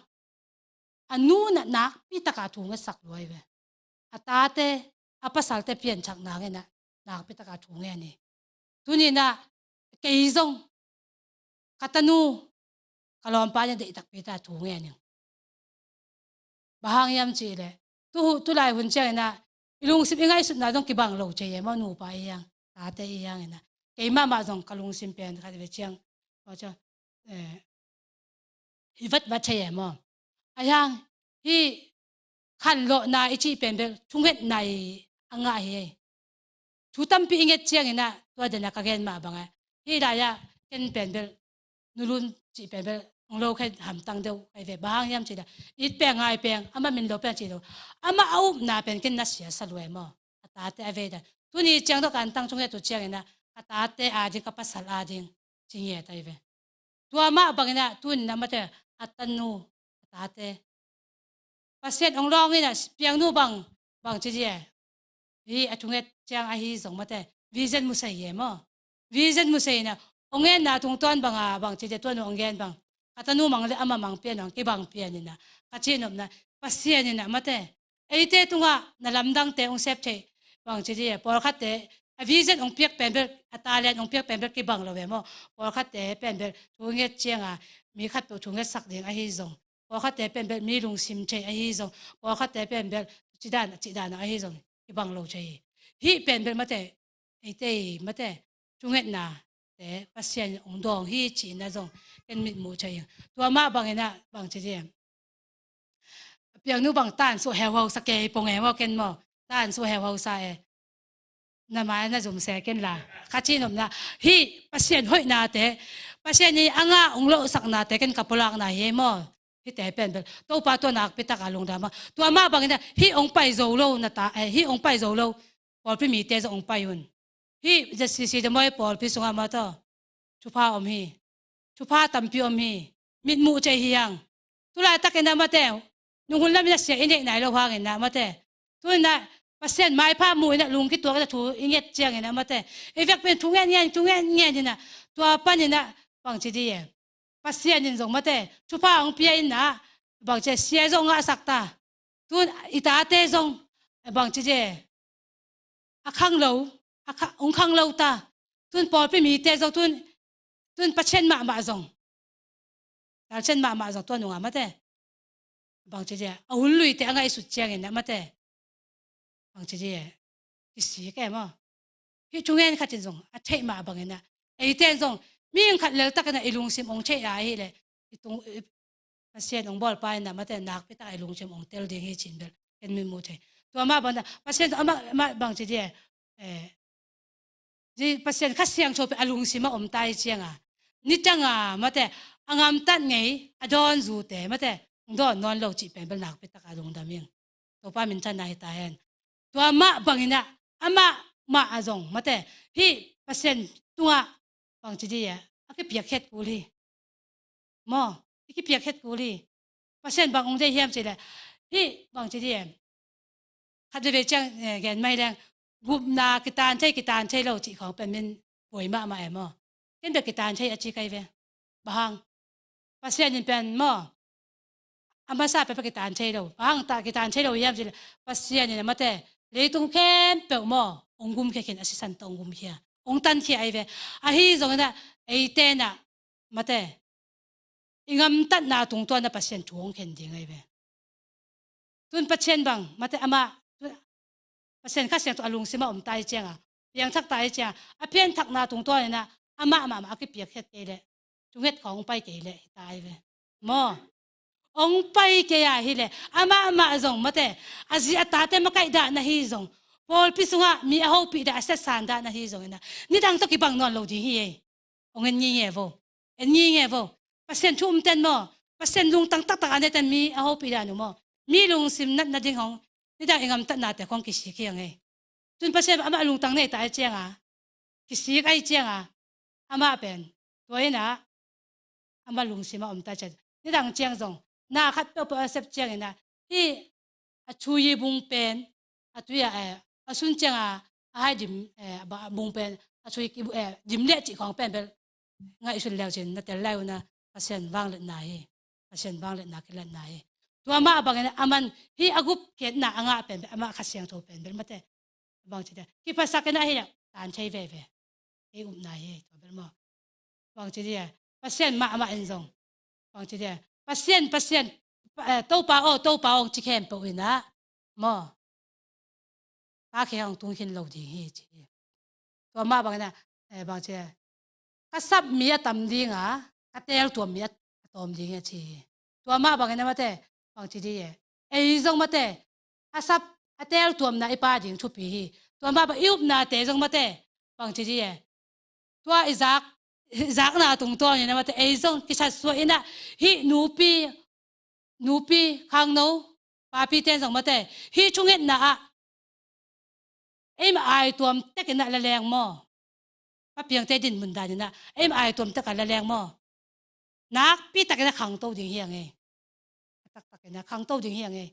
A nu in ah nakpi takah thu ngetsak lua hi ve. A tate, a pasalte pianthak nangin ah nakpi takah thu ngen hi. Tuni in ah kei zong ka tanu, ka lawmpa in ah deih takpi takah thu ngen ing. Bang hang hiam cih leh, tu, tulai hun ciangin ah i lungsim i ngaihsutna zong kibang lo thei e maw, nupa i hang, tate i hangin ah. Kei mahmah zong ka lungsim pen khat ve ciang, tua ciang, eh, i vatvat thei e maw. Ahi hang, hih khanlawhna i cih pen bel thungetna i a ngah hi. Thu tampi i nget ciangin ah, tua den ah ka gen mah bangah, hih lai-ah ken pen bel nulun cih pen bel hong lo khe hamtang deuh ahi ve. Bang hang hiam cih leh, it peng ngai peng, amah min lo peng cih lo, amah a upna pen ken na siasa lua e maw. A tate a vei dan. Tuni ciang tawh ka antang thunget uh ciangin ah, ka tate ading, ka pasal ading ci ngiat ahi ve. Tua mah bangin ah, tun in ah mate, a tanu, a tate, Pasian hong lawng in ah, piangnu bang, bangci di e, hih a thunget ciang ahi zong mate, vision musei hi e maw. Vision musei in ah, hong genna tungtawn banga, bangci di e, tua nu hong gen bang, ka tanu mang le amah mang pian bang, kibang pian in ah, ka cihnopna, Pasian in ah mate, eite tungah na lamdangte hong sep theih, bangci di e, pawlkhatte, a vision hong piak pen bel, a talent hong piak pen bel kibang lo ve maw. Pawlkhatte pen bel thu nget cianga, mi khatpeuh thu ngetsak ding ahi zong, pawlkhatte pen bel mi lungsim thei ahi zong, pawlkhatte pen bel cidan, cidan ahi zong, kibang lo thei hi. Hih pen bel mate, eite i mate, thungetnate Pasian hong dawng hi cihna zong ken mitmuh thei hi. Tua mah bangin ah, bangci di e, piangnu bang tan suah heuhausa, kei pong e maw, ken maw, tan suah heuhausa e. Na mai na zum se ken la. Ka cihnopna, hih Pasian hoihnate, Pasian i a ngah hong lohsaknate ken ka pulakna hi e maw. Hihte pen bel Topa tua nakpi takah lungdam a. Tua mah bangin ah, hih hong pai zo lo na ta, eh, hih hong pai zo lo pawlpi mite zong hong pai un. Hih ZCC Damawi pawlpi sungah mah tawh thupha om hi. Thupha tampi om hi. Mitmuh thei hi hang. Tulaitakin ah mate, nung hun lamin ah sia i neih nai lo hangin ah mate, tu-in ah Pasian maipha muh in ah lungkituak in ah thu i nget ciangin ah mate, i vekpi in thu ngen ngen, thu ngen ngen in ah, tua panin ah, bangci di e, Pasian in zong mate thupha hong pia in ah, bangci, sia zong ngahsak ta. Tun i tate zong, bangci di e, a khang lo, a kha-, hong khang lo ta. Tun pawlpi mite zong, tun, tun Pathian mahmah zong, Pathian mahmah zong tua nungah mate, bangci di e, a hun luite a ngaihsut ciangin ah mate, bangci di e, kisik e maw. Hih thungen khat in zong a theih mah bangin ah, eite in zong, mihing khat leltakin ah i lungsim hong theih a ahih leh, i tung, i, Pasian hong bawlpa in ah mate, nakpi takah i lungsim hong tel ding hi cih bel ken mitmuh thei. Tua mah bangin ah Pasian amah, amah bangci di e, eh, di Pasian Kha Siangtho pen a lungsim ah om ta hi cianga, nitanga mate, a gamtat ngei, a dawn zute mate, hong dawn nawn lo cih pen bel nakpi takah lungdam ing. Topa minthanna hi ta hen. Tua mah bangin ah, amah mah ah zong mate, hih Pasian tungah, bangci di e, a kipiakkhiat kul hi. maw, i kipiak het kul hi. Pasian bang ong deih hiam cih leh, hih bang ci dih em? Khat veve ciang, eh, gen mai leng, gupna kitan thei, kitan thei lo cih khawng pen min buai mahmah em maw? Ken bek kitan thei a ci kai ve. Bang hang? Pasian in pen maw, a masa pen bek kitan thei lo. Bang hang ta kitan thei lo hiam cih leh, Pasian in a mate, leitung khempeuh maw, ong gumkhia khin, a sisan tawh ong gumkhia, ong tankhia ai ve. Ahi zongin ah, eite in ah mate, i gamtatna tungtawn ah Pasian thu ong khen ding ai ve. Tun Pasian bang mate, amah, Pasian Kha Siangtho a lungsim ah om ta ai ciang a, piangthak ta ai ciang a, a pianthakna tungtawn in ah amah mahmah a kipiak het kei leh, thunget khawng ong pai kei leh hi ta ai ve. Maw? Ong pai kei a hi leh, amah mah zong mate, a zi a tate makaih dah na hi zong, pawlpi sungah mi a hopih dah, a siatsan dah na hi zongin ah, nidang tawh kibang nawn lo ding hi ei. Ong en ngei ngei vo. En ngei ngei vo. Pasian thu um ten maw, Pasian lungtang taktak a nei ten mi a hopih dan uh maw, mi lungsim natna ding hong, nidang i gamtatnate khawng kisik hi a ngei. Tun Pasian amah lungtang nei ta ai ciang a, kisik ai ciang a, amah pen, tua in ah, amah lungsim ah om ta ciang, nidang ciang zong, na khat peuhpeuh a sep ciangin ah, hih a thui bung pen, a tui a, eh, a sun ciang a, a hai dim, eh, a ba-, bung pen, a thui ki-, eh, dim leh cih khawng pen bel ngaihsun leu cin, na tel lai un ah, Pasian vangliatna hi. Pasian vangliatna kilatna hi. Tua mah bangin ah, aman hih a gupkhiatna a ngah pen bel, amah Kha Siangtho pen bel mate, bang ci dih, kiphasak in ah hi leh tan thei veve. Ei upna hi, tua bel maw. Bang ci dih, Pasian mahmah in zong, bang ci dih, Pasian, Pasian, pa-, eh, Topa aw, Topa aw, ci khempeuh in ah maw, ka khe hong tung khin lo ding hi ci hi. Tua mah bangin ah, eh, bang ci dih, ka sap mi a tam ding a, ka teeltuam mi a, a tawm ding hi ci hi. Tua mah bangin ah mate, bang ci dih e, ei zong mate, a sap, a teeltuamna i pia ding thupi hi. Tua mah bang i upnate zong mate, bang ci dih e, tua i zak, i zakna tungtawn in ah mate, ei zong kisatsuah in ah, hih nupi, nupi, khangno, papi ten zong mate, hih thungetna ah ei mah aituam tek in ah la leng maw, Pa Piangte dinmun dan in ah ei mah aituam tek a la leng maw, nakpi takin ah khangto ding hi a ngei. A taktak in ah khangto ding hi a ngei.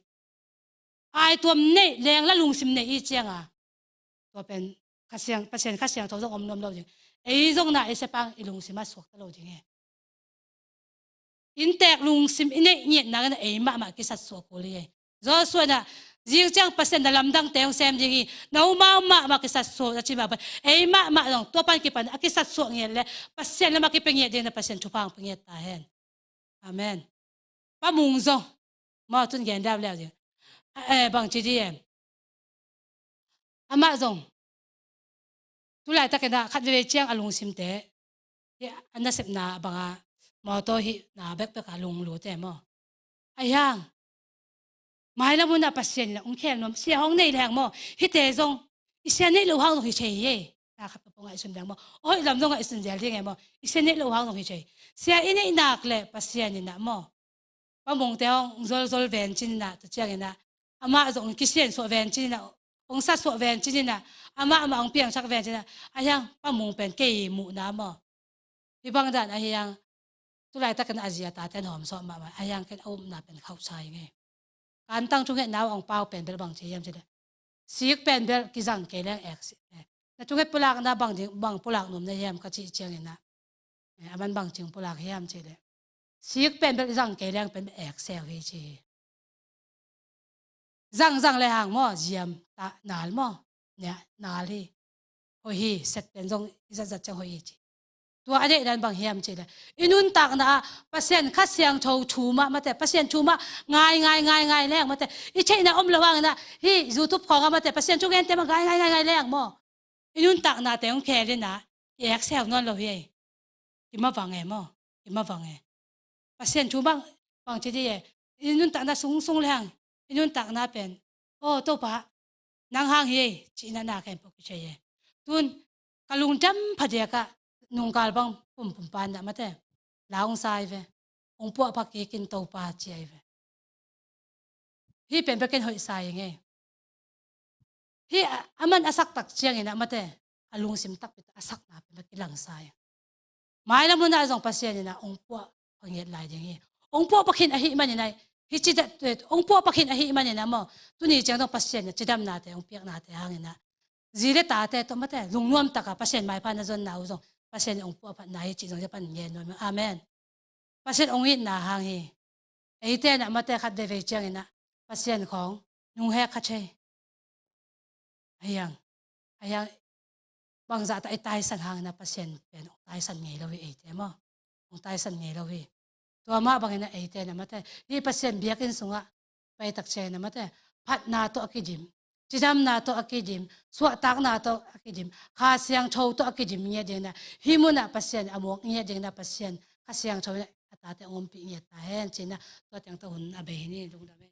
Aituam nei leng la lungsim nei i ciang a, tua pen Kha Siang, Pasian Kha Siangtho zong om nuam lo ding. Ei zong na i sepang i lungsim ah suakta lo ding hi. Inntek lungsim i neih ngiat nak in ah ei mahmah kisatsuah kul hi. Joshua in ah, zing ciang Pasian na lamdangte hong sem ding hi, nomau mahmah kisatsuah a ci mah bang, ei mahmah zong tua pan kipan a kisatsuah ngiat leh, Pasian lamah kipia ngiat ding in ah Pasian thupha hong pia ngiat ta hen. Amen. Pa Mung zong, maw, tun gen dap leu ding. Eh, bang ci dih em? Amah zong, tu laitakin ah khat veve ciang a lungsimte, hih a nasepna bang a, mawtaw hihna bekbek a lunglut e maw. Ahi hang, mailam hun ah Pasian in ah ong khel nuam, sia hong nei leng maw, hihte zong, i sia neih loh hang zong hi thei hi ei. Na khat peuhpeuh ngaihsun leng maw, a hoih lam zong ngaihsun zel ding e maw, i sia neih loh hang zong hi thei. Sia i neih nak leh Pasian in ah maw, Pa Mungte hong zolzol vencin in ah, tua ciangin ah, amah zong kisiansuah vencin in ah, hong sasuah vencin in ah, amah, amah hong piangthak vencin in ah, ahi hang Pa Mung pen kei muhna maw, hih bang dan ahi hang, tu laitakin a zi a tate hawmsawh mahmah, ahi hang ken a upna pen khauhsa hi ngei. Kantang thungetna uh hong pau pen bel bang ci hiam cih leh, sik pen bel kizang kei leng ek si, eh, na thunget pulakna bang ding, bang pulak nuam na hiam ka cih ciangin ah, eh, aman bang cing pulak hiam cih leh, sik pen bel zang kei leng pen ek seu hi ci hi. Zang, zang le hang maw, ziam ta nal maw, nia nal hi. Hoih hi, set pen zong i zatzat ciang hoih hi ci. Tua a deihdan bang hiam cih leh, i nuntakna ah Pasian Kha Siangtho thu mah, mate, Pasian thu mah ngai, ngai, ngai, ngai leng, mate, i theihna om lo hangin ah, hih YouTube khawng ah, mate, Pasian thugente mah ngai, ngai, ngai, ngai leng maw, i nuntaknate hong khel in ah, i ek seu nawn lo hi ei. Kimavang e maw, kimavang e. Pasian thu bang, bang ci dih e, i nuntakna sungsung le hang, i nuntakna pen, aw Topa, nang hang hi ei, cihna na khempeuh kithei e. Tun, ka lungdam phadiak ah, nungkal bang pumpum pan dah, mate, la hong sa hi ve, hong puahpha kik in Topa ci hi ve. Hih pen bek ken hoihsa hi ngei. Hih a, aman a sak tak ciangin ah, mate, a lungsim takpi tak a sakna pen bek kilangsa hi. Mailam hun ah zong Pasian in ah hong puah, pha ngiat lai ding hi. Hong puahpha khin ahih manin ah, hi ci dat, hong puahpha khin ahih manin ah maw, tuni ciang dong Pasian in cidamnate hong piaknate hangin ah, zi le tate tawh mate, lungnuam taka Pasian maipha na zonna uh zong Pasian in hong puahphatna hi cih zong hi pan ngen nuam ing. Amen. Pasian hong itna hang hi. Eite in ah mate khat veivei ciangin ah Pasian khawng nung hek kha thei. Ahi hang, ahi hang, bangzah tak i taisan hangin ah Pasian pen hong taisan ngei lo hi eite maw. Hong taisan ngei lo hi. Tua mah bangin ah eite in ah mate, hih Pasian biakinn sungah pai tak ciangin ah mate, phatna tawh a kidim, cidamna tawh a kidim, suahtakna tawh a kidim, Kha Siangtho tawh a kidim ngiat dingin ah, hih munah Pasian a muak ngiat dingin ah Pasian Kha Siangtho in ah a tate hong ompih ngiat ta hen ci-in ah, tua teng tawh hun a bei hi ni, lungdam hi.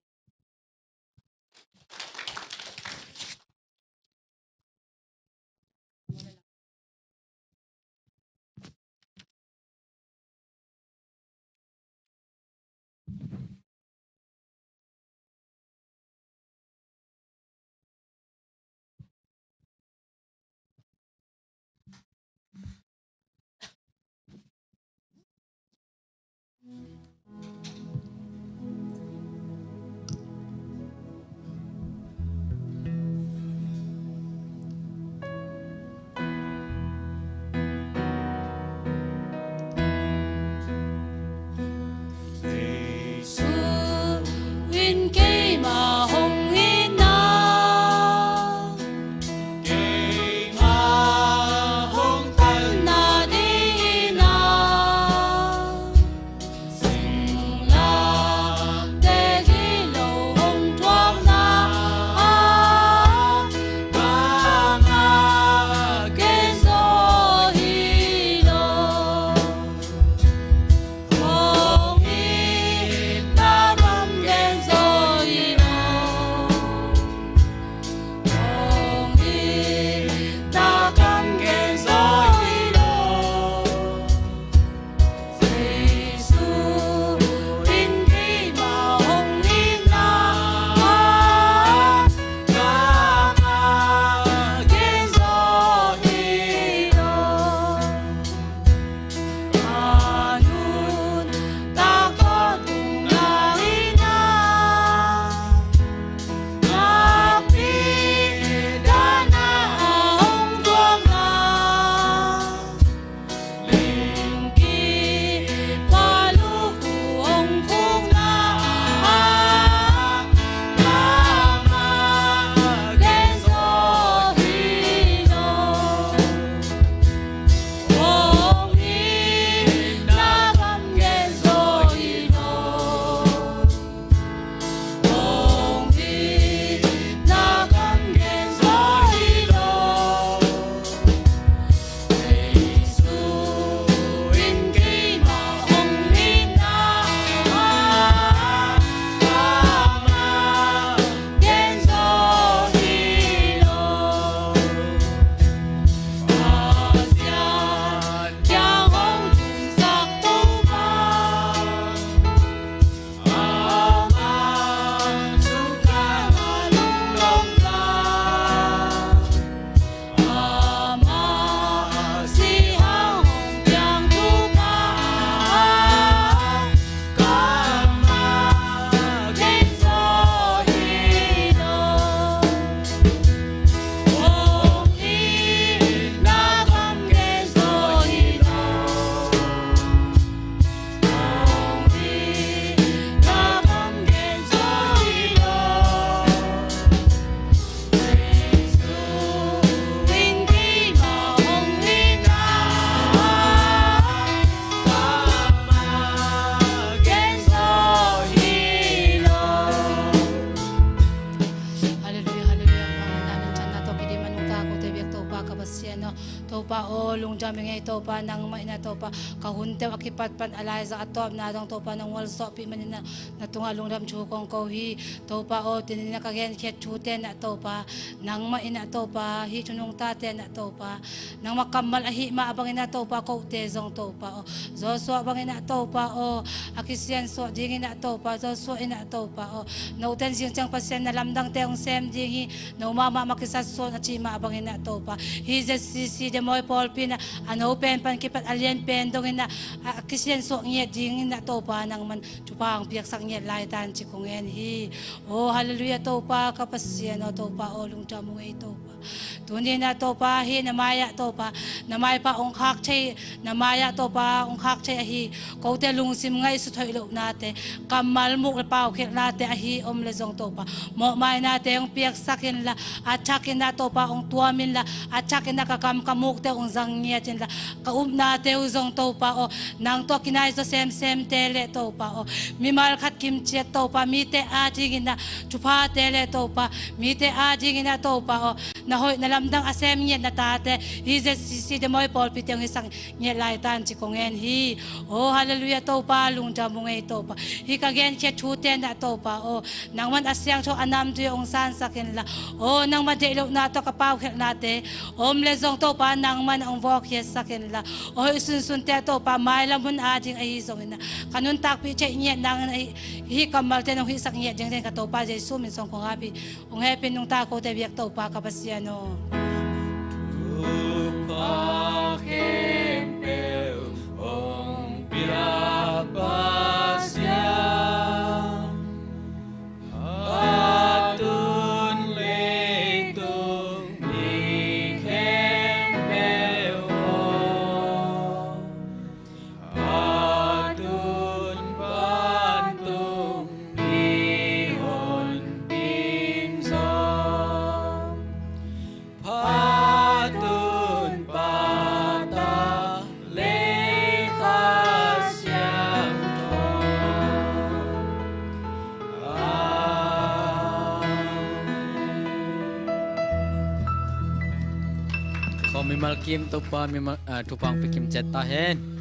Jesu in keima hong itna, keima hong tanna dingin ah, singlamteh gilo hong thuakna ah, bangmah gen zaw hi lo. Hong itna gam gen zaw hi lo. Hong itna gam gen zaw hi lo. Jesu in keima hong itna ah, bangmah gen zaw hi lo. A nuntak tawh tungah in ah, nakpi dan a hong thuakna, limkip a lukhu hong khukna ah, bangmah gen zaw hi lo. Hong itna gam gen zaw hi lo. Hong itna gam gen zaw hi lo. Jesu in keima hong itna ah, bangmah gen zaw hi lo. Pasian kiang hong tungsak Topa, ama sungkhang a lunglawmna, ama sihang hong piang Topa, bangmah gen zaw hi lo. Hong itna gam gen zaw hi lo. Hong itna gam gen zaw hi lo. Jesu in keima hong itna ah, bangmah gen zaw hi lo. Halleluiah, halleluiah. Mawhna, nuntakna tawh kidim a nungta kote biak Topa ka Pasian aw. Topa aw, lungdam ing ei Topa, nangmah in ah Topa, ka hunte uh a kipat pan a laizang a tawpna dong Topa nong mualsawhpih manin ah, na tungah lungdam thu kong ko hi. Topa aw, tuni-in ah ka genkhiat thute in ah Topa, nangmah in ah Topa, hih thunungtate in ah Topa, nangmah kammal ahih mah bangin ah Topa, kote zong Topa aw, Joshua bangin ah Topa aw, a kisiansuah dingin ah Topa, Joshua in ah Topa aw, note in zing ciang Pasian na lamdangte hong sem ding hi, no mahmah mah kisat sawn a cih mah bangin ah Topa, hih Z C C Mawi pawlpi in ah, a no pen pan kipat a lian pen dongin ah, a kisiansuak ngiat dingin ah Topa nangman thupha hong piaksak ngiat lai tan ci kong ngen hi. Oh, halleluiah Topa ka Pasian aw, Topa aw, lungdam ung ei Topa. Tuni in ah Topa, hih na mai-ah Topa, na maipa hong khak thei, na mai-ah Topa hong khak thei ahi kote lungsim ngaihsut hoih lohnate, kammal muk le paukhialhnate ahi om le zong Topa, mawhmainate hong piaksak inla, a thakin ah Topa hong tuam inla, a thakin ah ka kam ka mukte hong zang ngiat inla, ka upnate uh zong Topa aw, nang tawh kinai zaw semsemte le Topa aw, mimal khat kimciat Topa, mite adingin ah thuphate le Topa, mite adingin ah Topa aw, na hoih na lamdang a sem ngiat na tate, hih Z C C te mawi pawlpite hong hisak ngiat lai tan ci kong ngen hi. Oh, halleluiah Topa, lungdam ung ei Topa. Hih ka genkhiat thute in ah Topa aw, nangman a siangtho a namtui hong sansak inla, aw, nangma deih lohna tawh ka paukhialhnate om le zong Topa nangman hong vawkkhiatsak inla, aw, hoih sunsunte ah Topa, mailam hun ading ahi zongin ah ka nuntakpih theih ngiat nangin ah hih, hih kammalte nong hihsak ngiat dingte in ka Topa Jesu min suang kong ap hi. Hong hehpih in nungta kote biak Topa ka Pasian aw. Thupha khempeuh hong piak Pasian, a tun leitung mi khempeuh aw, a tun vantung mi honpin zong, phatun pata le Kha Siangtho. Amen. Khaw mimal kim Topa mimal, ah, thupha hong pia kim ciat ta hen.